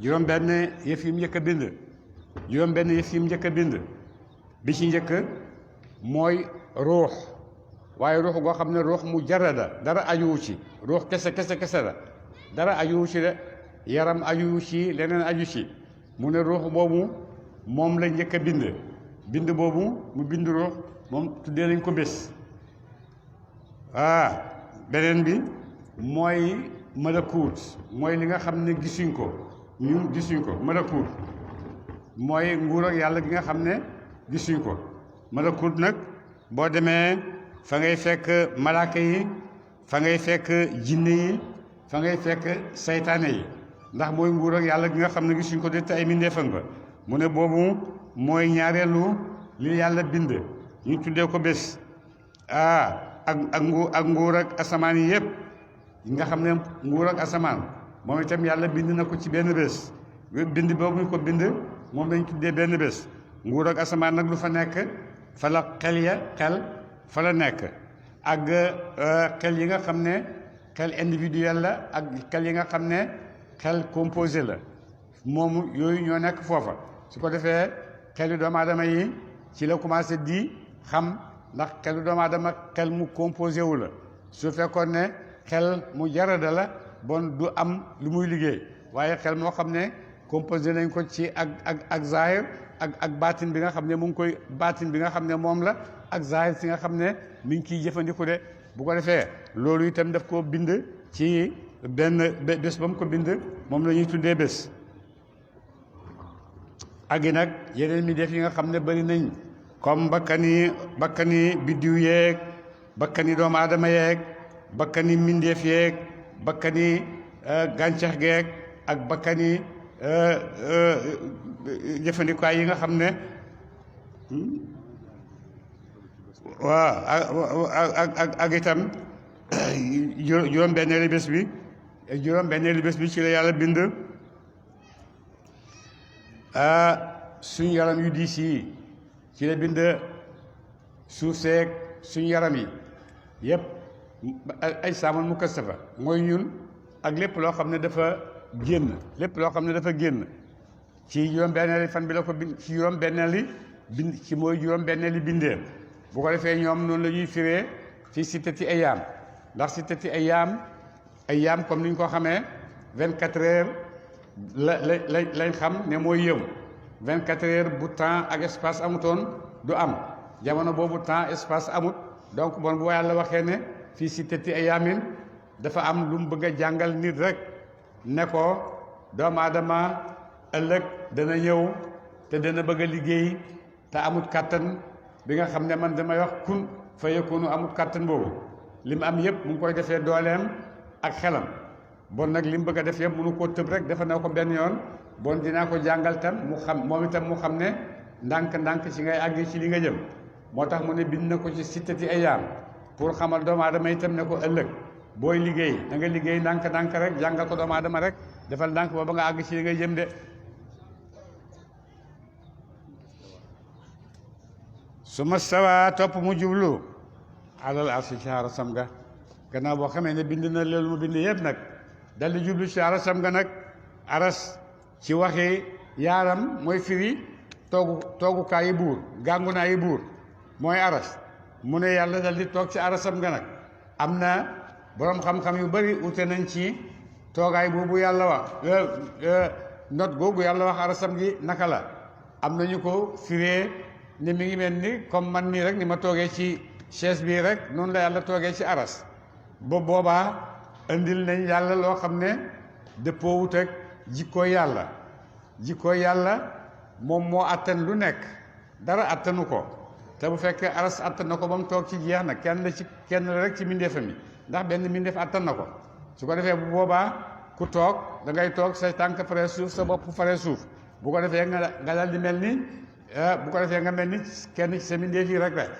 juróom benn yëf yi mu njëkk a bind juróom benn yëf yi mu njëkk a bind bi ci njëkk mooy ruux waaye ruux goo xam ne ruux mu jarada dara ajuwu ci ruux kese la dara ajuwu ci de yaram ajuwu ci leneen aju ci mu ne ruux boobu moom la njëkk a bind boobu mu bind ruux moom tuddee nañ ko bés beneen bi mooy malakuut mooy li nga xam ne gisuñ ko ñun gisuñ ko malakuut mooy nguur ak yàlla gi nga xam ne gisuñ ko malakut nag boo demee fa ngay fekk malaaka yi fa ngay fekk jinne yi fa ngay fekk saytaane yi ndax mooy nguur ak yàlla gi nga xam ne gisuñ ko de te ay mbindeefam ba mu ne boobu mooy ñaareelu li yàlla bind ñu tuddee ko bés ak nguur ak asamaan yi yëpp nga xam ne nguur ak asamaan moom itam yàlla bind na ko ci benn bés bind boobu ñu ko bind moom lañ tuddee benn bés nguur ak asamaan nag lu fa nekk fa la xel fa la nekk ak xel yi nga xam ne xel individuel la ak xel yi nga xam ne xel composé la moomu yooyu ñoo nekk foofa su ko defee xelu doomu aadama yi ci la commencé di xam ndax xelu doomu aadama xel mu composé wu la su fekkoon ne xel mu jarada la bon du am lu muy liggéey waaye xel moo xam ne composé nañ ko ci ak zahir ak baatin bi nga xam ne mu ngi koy baatin bi nga xam ne moom la ak zahir si nga xam ne mi ngi ciy jëfandiku de bu ko defee loolu itam daf koo bind ci benn bés ba mu ko bind moom la ñuy tuddee bés ak yi nag yeneen mi def yi nga xam ne bari nañ comme bakkani biddiw yeeg bakkani doomu aadama yeeg bakkani mbindeef yeeg bakkani gàncax geeg ak bakkani jëfandikuwaay yi nga xam ne waaw ak itam juróom-benneeli bés bi ci la yàlla bind suñu yaram yu diis yi ci la bind suuf seeg suñu yaram yi yëpp ay saamal mu kastafa mooy ñun ak lépp loo xam ne dafa génn ci juróom-benneeli fan bi la ko bind ci juróom-benneeli mooy juróom-benneeli bindeem bu ko defee ñoom noonu la ñuy firee ci sittati ayyaam ndax sittati ayyaam comme ni ñu ko xamee 24 heures lañ xam ne mooy yëm 24 heures bu temps ak espace amutoon du am jamono boobu temps espace amut donc bon bu yàlla waxee ne fii sittati ayyaamin dafa am lu mu bëgg a jàngal nit rek ne ko doomu aadama ëllëg dana ñëw te dana bëgg a liggéey te amut kàttan bi nga xam ne man damay wax kun fa yakunu amut kàttan boobu li mu am yëpp mu ngi koy defee dooleem ak xelam bon nag li mu bëgg a def yëpp mënu koo tëb rek defe na ko benn yoon bon dinaa ko jàngal tam mu xam moom itam mu xam ne ndànk-ndànk ci ngay àgg ci li nga jëm moo tax mu ne bind na ko ci sittati ayyaam pour xamal doomu aadama itam ne ko ëllëg booy liggéey da nga liggéey ndànk-ndànk rek jàngal ko doomu aadama rek defal ndànk ba nga àgg ci li nga jëm de su ma sawaa topp mu jublu alal arsi ci arasam ga gannaaw boo xamee ne bind na loolu mu bind yëpp nag dal di jublu ci arasam ga nag aras ci waxi yaaram mooy firi toogukaayi buur gàngunaayi buur mooy aras mu ne yàlla dal di toog ci arasam ga nag am na boroom xam-xam yu bari ute nañ ci toogaay boobu yàlla wax not googu yàlla wax arasam gi naka la am nañu ko firee ni mi ngi mel ni comme man nii rek ni ma toogee ci chaise bii rek noonu la yàlla toogee ci aras ba boobaa indil nañ yàlla loo xam ne dëppoo wut ak jikkoo yàlla moom moo attan lu nekk dara attanu ko te bu fekkee aras attan na ko ba mu toog ci jeex na kenn la rek ci mbindeefam yi ndax benn mbindeef attan na ko su ko defee bu boobaa ku toog da ngay toog say tànk fare suuf sa bopp fare suuf bu ko defee nga dal di mel ni bu ko defee nga mel ni kenn ci sa mbindeef yi rek rek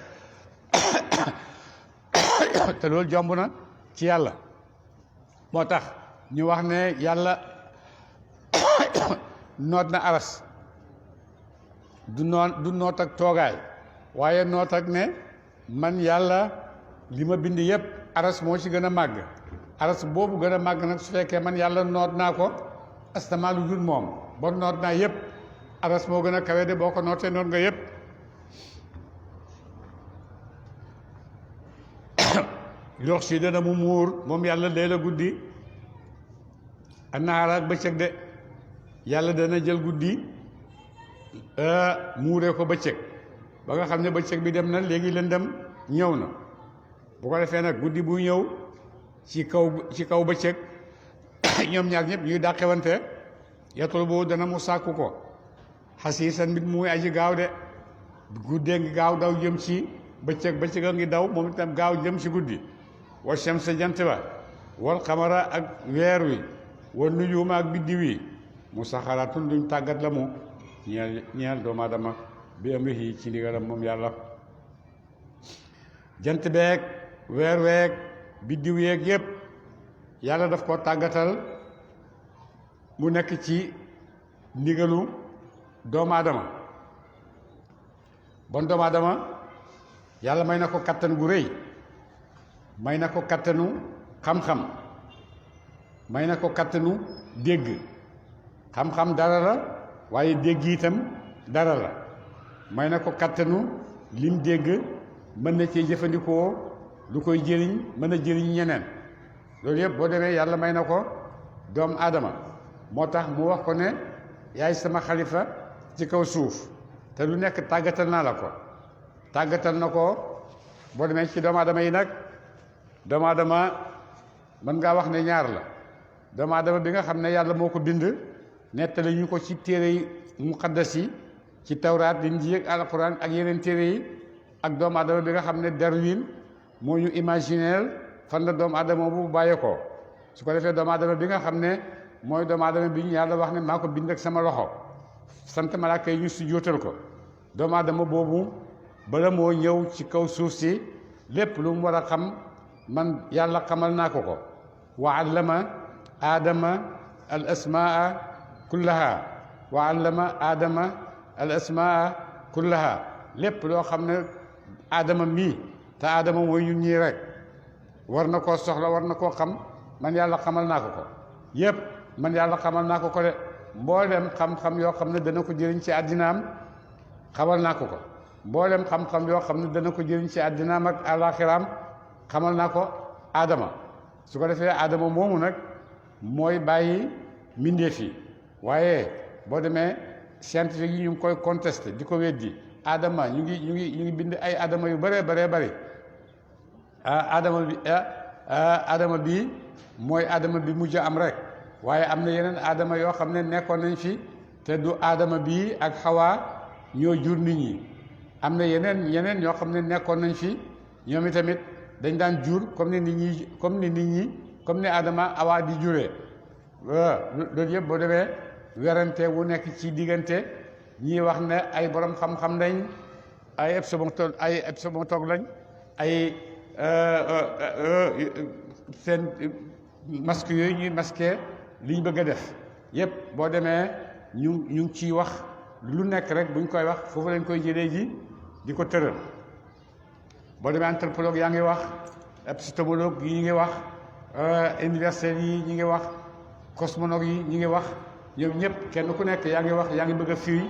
te loolu jomb na ci yàlla moo tax ñu wax ne yàlla noot na aras du noot ak toogaay waaye noot ak ne man yàlla li ma bind yépp aras moo ci gën a màgg aras boobu gën a màgg nag su fekkee man yàlla noot naa ko astamaa lu dul moom bon noot naa yépp aras moo gën a kawe de boo ko nootee noot nga yépp yox si dana mu muur moom yàlla lee la guddi annahaar ak bëccëg de yàlla dana jël guddi muuree ko bëccëg ba nga xam ne bëccëg bi dem na léegi lëndëm ñëw na bu ko defee nag guddi bu ñëw ci kaw bëccëg ñoom ñaar ñëpp ñuy dàqewante yatul boobu dana mu sàkku ko xasiisan mbit muy aji gaaw de guddee ngi gaaw daw jëm ci bëccëg a ngi daw moom itam gaaw jëm ci guddi wa shamsa jant ba wal xamara ak weer wi wal nujuuma ak biddiw yi mu saxaratun duñ tàggat la mu ñeel doomu aadama bi amrihi ci ndigalam moom yàlla jant beeg weer weeg biddiw yeeg yépp yàlla daf ko tàggatal mu nekk ci ndigalu doomu aadama bon doomu aadama yàlla may na ko kattan gu rëy may na ko kattanu xam-xam may na ko kattanu dégg xam-xam dara la waaye dégg itam dara la may na ko kattanu lim dégg mën na cee jëfandikoo lu koy jëriñ mën a jëriñ ñeneen loolu yëpp boo demee yàlla may na ko doomu aadama moo tax mu wax ko ne yaay sama xalifa ci kaw suuf te lu nekk tàggatal naa la ko tàggatal na ko boo demee ci doomu aadama yi nag doomu aadama mën ngaa wax ne ñaar la doomu aadama bi nga xam ne yàlla moo ko bind nettali ñu ko ci téere yi muqaddas yi ci tawraat Injiil ak alquran ak yeneen téere yi ak doomu aadama bi nga xam ne Darwin moo ñu imagineel fan la doomu aadama bu bàyyee ko su ko defee doomu aadama bi nga xam ne mooy doomu aadama bi ñu yàlla wax ne maa ko bind ak sama loxo sant malaaka yi ñu sujjóotal ko doomu aadama boobu bala moo ñëw ci kaw suuf si lépp lu mu war a xam man yàlla xamal naa ko ko wa allama aadama al asmaa kullaha wa allama aadama al asmaa kullaha lépp loo xam ne aadama mii te aadama mooy ñun ñii rek war na koo soxla war na koo xam man yàlla xamal naa ko ko yépp man yàlla xamal naa ko ko de mboolem xam-xam yoo xam ne dana ko jëriñ ci àddinaam xamal naa ko ko mboolem xam-xam yoo xam ne dana ko jëriñ ci àddinaam ak àllaaxiraam xamal naa ko aadama su ko defee aadama moomu nag mooy bàyyi mbindeef yi waaye boo demee scientifique yi ñu ngi koy contesté di ko weddi aadama ñu ngi bind ay aadama yu bëree bëri aadama bi mooy aadama bi mujj am rek waaye am na yeneen aadama yoo xam ne nekkoon nañ fi te du aadama bi ak xawaa ñoo jur nit ñi am na yeneen ñoo xam ne nekkoon nañ fi ñoom itamit dañ daan jur comme ni aadama awaa di juree loolu yëpp boo demee werante wu nekk ci diggante ñii wax ne ay borom xam-xam lañ ay epsomontologue lañ ay seen masque yooyu ñuy masqué liñ bëgg a def yëpp boo demee ñu ngi ciy wax lu nekk rek buñ koy wax foofu lañ koy jëlee ji di ko tëral boo demee anthropologue yaa ngi wax épistémologue yi ngi wax universitaires yi ñi ngi wax cosmologue yi ñi ngi wax ñoom ñëpp kenn ku nekk yaa ngi wax yaa ngi bëgg a firi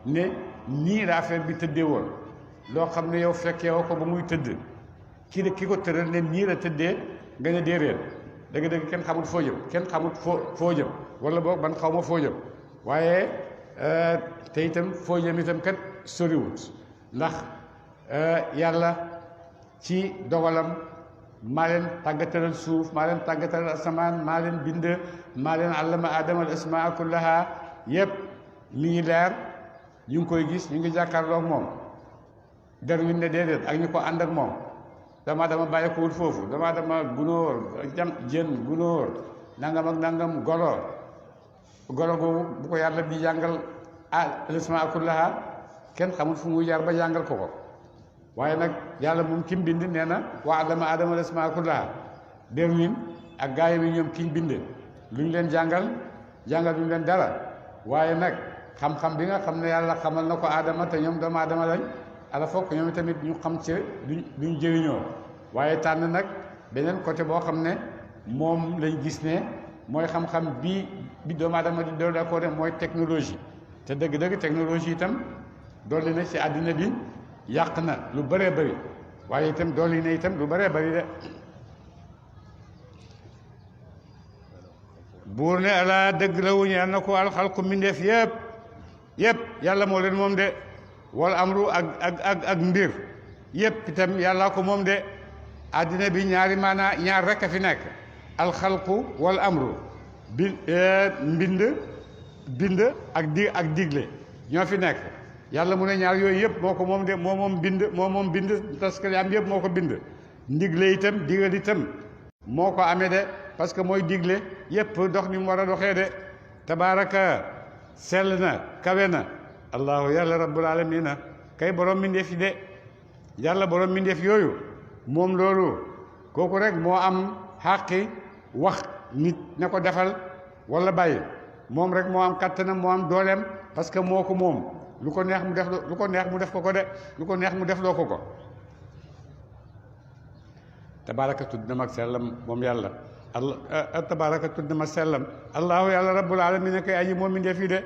ne nii la affaire bi tëddee woon loo xam ne yow fekkee woo ko ba muy tëdd ki ko tëral ne nii la tëddee nga ne déedéet dëgg-dëgg kenn xamul foo jëm kenn xamul foo jëm wala boog ban xaw ma foo jëm waaye te itam foo jëm itam kat soriwut ndax yàlla ci dogalam maa leen tàggatalal suuf maa leen tàggatalal asamaan maa leen bind maa leen allama adama al asmaa kullaha yëpp mi ngi leer ñu ngi koy gis ñu ngi jàkkaarloog moom Darwin ne déedéet ak ñu ko ànd ak moom dama bàyyi ko wul foofu dama gunóor jën gunóor nangam ak nangam golo googu bu ko yàlla di jàngal al asmaa kullaha kenn xamul fu muy jaar ba jàngal ko waaye nag yàlla moom ki mu bind nee na wa allama aadama al asmaa kullaha Darwin ak gaay yi ñoom ki ñu bind lu ñu leen jàngal lu ñu leen dara waaye nag xam-xam bi nga xam ne yàlla xamal na ko aadama te ñoom doomu aadama lañ ala fokk ñoom tamit ñu xam ci duñ jëriñoo waaye tànn nag beneen côté boo xam ne moom lañ gis ne mooy xam-xam bi doomu aadama di doole ko de mooy technologie te dëgg-dëgg technologie itam dolli na ci àddina bi yàq na lu bëree bëri waaye itam dolli na itam lu bëree bëri de buur ne ala dëgg la wuñu yal na ko alxalqu mbindeef yëpp yàlla moo leen moom de wal amru ak mbir yëpp itam yàllaa ko moom de àddina bi ñaari maanaa ñaar rek a fi nekk alxalqu wal amru bind ak digle ñoo fi nekk yàlla mu ne ñaar yooyu yëpp moo ko moom de moo moom bind parce que yaam yëpp moo ko bind ndigle itam digal itam moo ko amee de parce que mooy digle yëpp dox ni mu war a doxee de tabaaraka sell na kawe na allahu yàlla rabbul alamina kay borom mbindeef yi de yàlla borom mbindeef yooyu moom loolu kooku rek moo am xàqi wax nit ne ko defal wala bàyyi moom rek moo am kattanam moo am dooleem parce que moo ko moom lu ko neex mu def lu ko neex mu def ko de lu ko neex mu def loo ko tabaaraka tudd na mag sellam moom yàlla allah tabaraka tudd ma sellam allahu yàlla rabbul alamin kay aji moom mi ndee fii de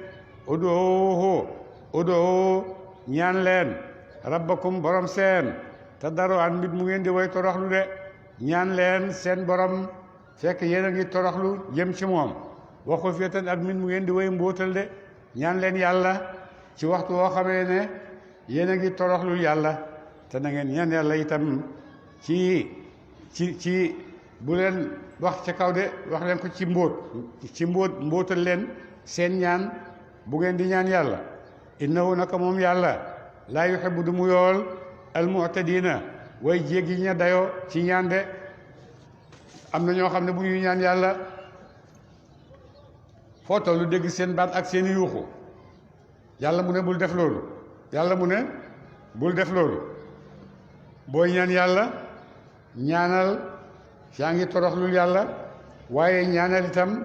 udoo ñaan leen rabbakum borom seen te daro an mbit mu ngeen di way toroxlu de ñaan leen seen borom fekk yéen a ngi toroxlu jëm ci moom waxu féetan ak mbit mu ngeen di way mbóotal de ñaan leen yàlla ci waxtu woo xamee ne yéen a ngi toroxlul yàlla te na ngeen ñaan yàlla itam ci bu leen wax ca kaw de wax leen ko ci mbóotal leen seen ñaan bu ngeen di ñaan yàlla innahu naka moom yàlla laa yuhibbu du mu yool almu'tadina way jéggi ña dayoo ci ñaan de am na ñoo xam ne bu ñuy ñaan yàlla foo tollu dégg seen baat ak seen yuuxu yàlla mu ne bul def loolu yàlla mu ne bul def loolu booy ñaan yàlla ñaanal yaa ngi toroxlul yàlla waaye ñaanal itam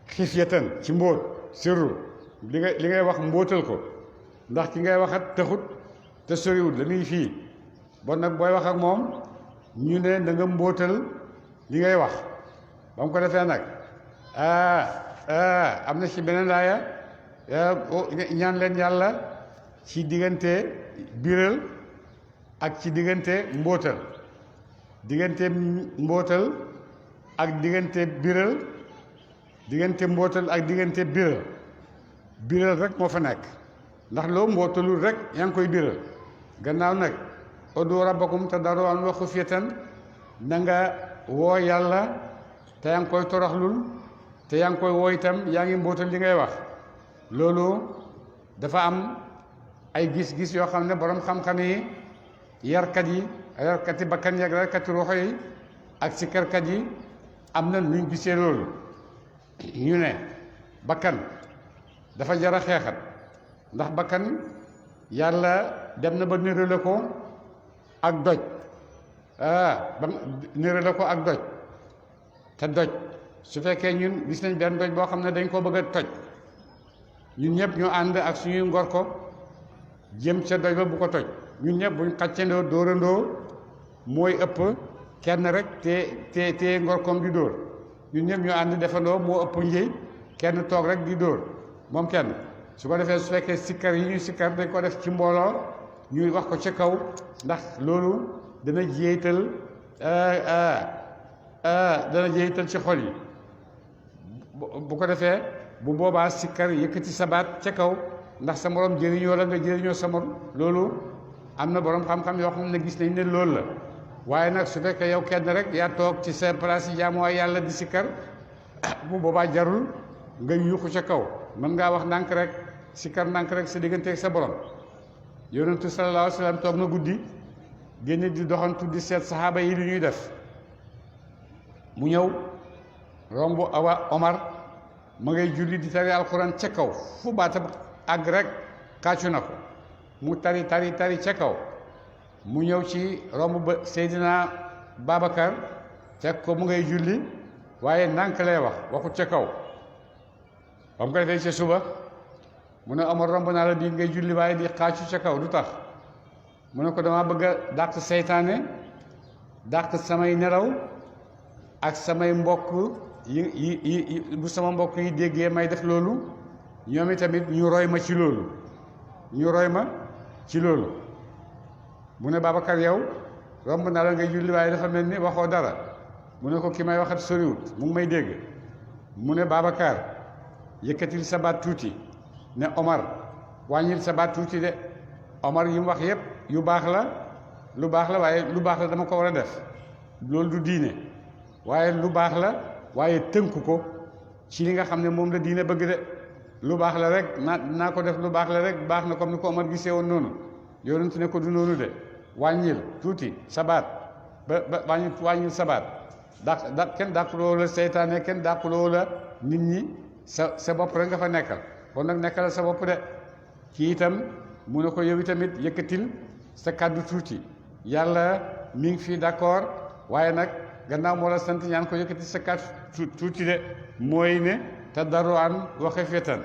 xifyatan ci mbóot sirru li ngay wax mbóotal ko ndax ki ngay waxat taxut te soriwul dañuy fii bon nag booy wax ak moom ñu ne da nga mbóotal li ngay wax ba mu ko defee nag am na ci beneen laaya ñaan leen yàlla ci diggante biral ak ci diggante mbóotal diggante mbóotal ak diggante biral diggante mbóotal ak diggante biral rek moo fa nekk ndax loo mbóotalul rek yaa ngi koy biral gannaaw nag ud'u rabbakum tadarru'an wa xufyatan na nga woo yàlla te yaa ngi koy toroxlul te yaa ngi koy woo itam yaa ngi mbóotal li ngay wax loolu dafa am ay gis-gis yoo xam ne borom xam-xam yi yarkati bakkan yeeg yarkati roxo yi ak sikkarkat yi am na nuñ gisee loolu ñu ne bakkan dafa jar a xeexat ndax bakkan yàlla dem na ba nérale ko ak doj ba nérale ko ak doj te doj su fekkee ñun gis nañ benn doj boo xam ne dañ koo bëgg a toj ñun ñëpp ñu ànd ak suñuy ngor ko jëm ca doj ba bu ko toj ñun ñëpp buñ xàccandoo dóorandoo mooy ëpp kenn rek te ngor koom di dóor ñun ñëpp ñu ànd defandoo moo ëpp njëy kenn toog rek di dóor moom kenn su ko defee su fekkee sikkar yi ñuy sikkar dañ ko def ci mbooloo ñuy wax ko ca kaw ndax loolu dana jéetal ci xol yi bu ko defee bu boobaa sikkar yëkkati sa baat ca kaw ndax sa morom jëriñoo la nga jëriñoo sa morom loolu am na borom xam-xam yoo xam ne gis nañ ne loolu la waaye nag su fekkee yow kenn rek yaa toog ci sa place yi jaamuwaay yàlla di sikkar bu boobaa jarul nga yuuxu ca kaw mën ngaa wax ndànk rek sikkar ndànk rek sa digganteeg sa borom yonentu sallallahu alayhi wa sallam toog na guddi génn di doxantu di seet saxaaba yi lu ñuy def mu ñëw romb Omar ma ngay julli di tari alxuraan ca kaw fu baatam àgg rek kàccu na ko mu tari ca kaw mu ñëw ci romb ba Seydina Babacar fekk ko mu ngay julli waaye ndànk lay waxut ca kaw ba mu ko defee ca suba mu ne Omar romb naa la bii ngay julli waaye di xàccu ca kaw du tax mu ne ko dama bëgg a dàq seytaane dàq samay nelaw ak samay mbokk yi bu sama mbokk yi déggee may def loolu ñoom itamit ñu roy ma ci loolu mu ne Babacar yow romb naa la ngay julli waaye dafa mel ni waxoo dara mu ne ko ki may waxat soriwut mu ngi may dégg mu ne Babacar yëkkatil sa baat tuuti ne Omar wàññil sa baat tuuti de Omar yi mu wax yépp yu baax la lu baax la waaye lu baax la dama ko war a def loolu du diine waaye lu baax la waaye tënku ko ci li nga xam ne moom la diine bëgg de lu baax la rek naa ko def lu baax la rek baax na comme ni ko Omar gisee woon noonu yonent ne ko du noonu de wàññil tuuti sabaat ba wàññil sabaat kenn dàquloo la seytaane kenn dàquloo la nit ñi sa bopp rek nga fa nekkal kon nag nekkal sa bopp de kii itam mu ne ko yow itamit yëkkatil sa kàddu tuuti yàlla mi ngi fii d'accord waaye nag gannaaw moo la sant ñaan ko yëkkati sa kàddu tuuti de mooy ne te darruan wa xifyatan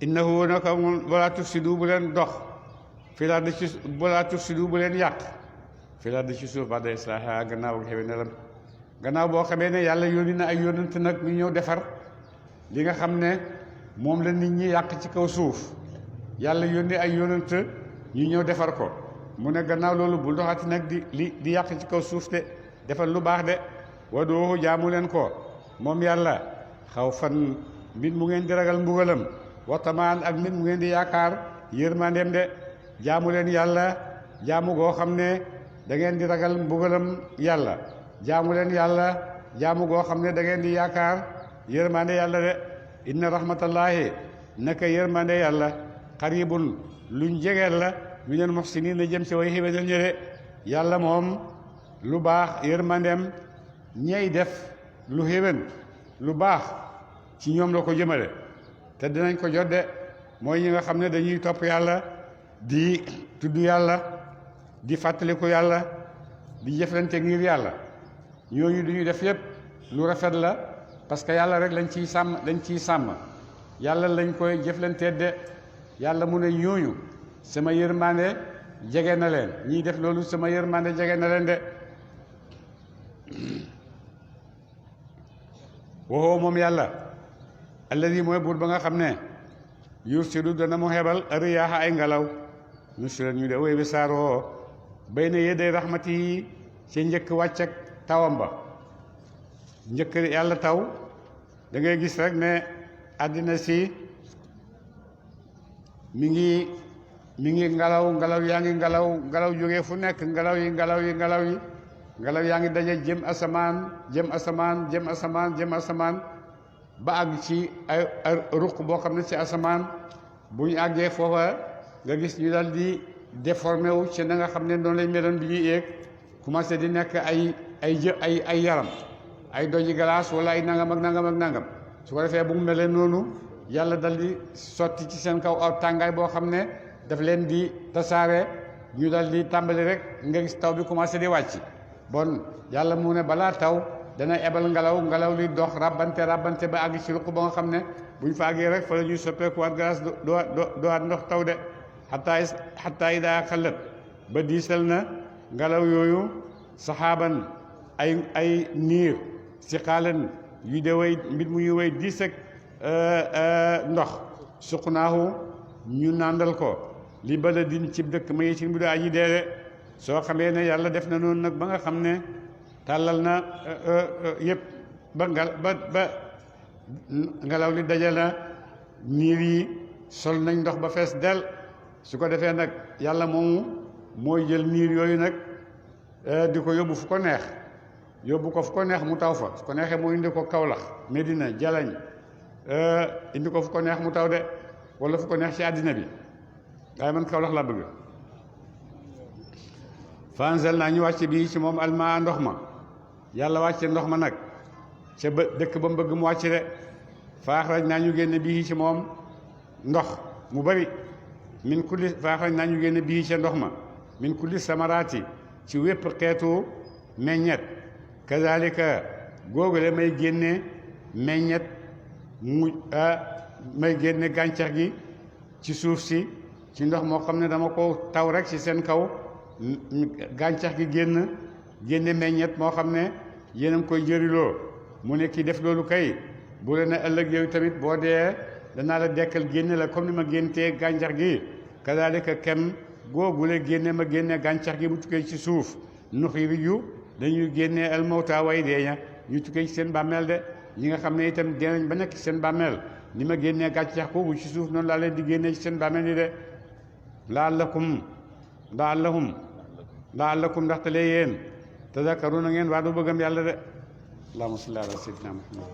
innahu naka wala tufsidu bu leen dox fii laa di ci wala tufsidu bu leen yàq fi la di ci suuf ba da islaaha gannaaw ak xewe nelam gannaaw boo xamee ne yàlla yónni na ay yónnante nag ñu ñëw defar li nga xam ne moom la nit ñi yàq ci kaw suuf yàlla yónni ay yónnante ñu ñëw defar ko mu ne gannaaw loolu bul doxati nag di yàq ci kaw suuf de defal lu baax de wadoohu jaamu leen ko moom yàlla xaw fan mbir mu ngeen di ragal mbugalam waxtamaan ak mbir mu ngeen di yaakaar yërmandeem de jaamu leen yàlla jaamu goo xam ne da ngeen di ragal mbugalam yàlla jaamu leen yàlla jaamu goo xam ne da ngeen di yaakaar yërmande yàlla de inna rahmatallahi naka yërmande yàlla xaribun luñ jegeel la minal muhsinin na jëm si way xéwénal ñëre yàlla moom lu baax yërmandeem ñey def lu xéwén lu baax ci ñoom la ko jëmale te dinañ ko jot de mooy ñi nga xam ne dañuy topp yàlla di tudd yàlla di fàttaliku yàlla di jëflante ngir yàlla ñooñu du ñu def yépp lu rafet la parce que yàlla rek lañ ciy sàmm yàlla lañ koy jëflante de yàlla mu ne ñooñu sama yërmande jege na leen ñiy def loolu sama yërmande jege na leen de waxoo moom yàlla alladi mooy buur ba nga xam ne yursilu dana mu xebal riyaaxa ay ngelaw nu sulen ñu de wéy bi saaroo bay na yedday raxmati yi ci njëkk wàcc ak tawam ba njëkk yàlla taw da ngay gis rek ne àddina si mi ngi ngelaw yaa ngi ngelaw jógee fu nekk ngelaw yi yaa ngi daje jëm asamaan ba àgg ci ay ruq boo xam ne ci asamaan bu ñu àggee foofa nga gis ñu dal di déformé wu ci na nga xam ne noonu lañ meloon bi ñuy yéeg commencé di nekk ay yaram ay doji glace wala ay nangam ak nangam su ko defee bu mu melee noonu yàlla dal di sotti ci seen kaw aw tàngaay boo xam ne daf leen di tasaare ñu dal di tàmbali rek nga gis taw bi commencé di wàcc bon yàlla mu ne balaa taw dana ebal ngelaw li dox rabbante ba àgg ci ruq ba nga xam ne buñ fa àggee rek fa la ñuy soppeekuwaat glace doowaat ndox taw de xataa idaa xalat ba diisal na ngelaw yooyu saxaaban ay niir si xaalan yu de way mbir mu ñu way diis ak ndox suqnaahu ñu nàndal ko li baladin cib dëkk ma ci bi do aji deede soo xamee ne yàlla def na noonu nag ba nga xam ne tàllal na yëpp ba ngelaw li daje na niir yi sol nañ ndox ba fees del su ko defee nag yàlla moomu mooy jël niir yooyu nag di ko yóbbu fu ko neex mu taw fa su ko neexee mu indi ko Kawlax Medina Jalañ indi ko fu ko neex mu taw de wala fu ko neex ci àddina bi waaye man Kawlax laa bëgg fanzel naa ñu wàcce bii ci moom almaa ndox ma yàlla wàcce ndox ma nag ca dëkk ba mu bëgg mu wàcc de faaxraj naa ñu génne bii ci moom ndox mu bari min kulli faaxraj naa ñu génne bii ca ndox ma min kulli samaraati ci wépp xeetu meññet kazalika googule may génne meññet may génne gàncax gi ci suuf si ci ndox moo xam ne dama ko taw rek ci seen kaw gàncax gi génne meññet moo xam ne yéen a ngi koy jëriloo mu ne kii def loolu kay bu la ne ëllëg yow tamit boo dee danaa la dekkal génne la comme ni ma géntee gàncax gi kazalika kem googule génne ma génne gàncax gi bu tukkee ci suuf nuxriju dañuy génnee al mawta way deeña ñu tukkee ci seen bàmmeel de ñi nga xam ne itam deenañ ba nekk ci seen bàmmeel ni ma génnee gàncax googu ci suuf noonu laa leen di génnee ci seen bàmmeel yi de laallakum ndaxte lee yéen tadakkaru na ngeen waa du bëggam yàlla de allahumma salli ala sayyidina muhammad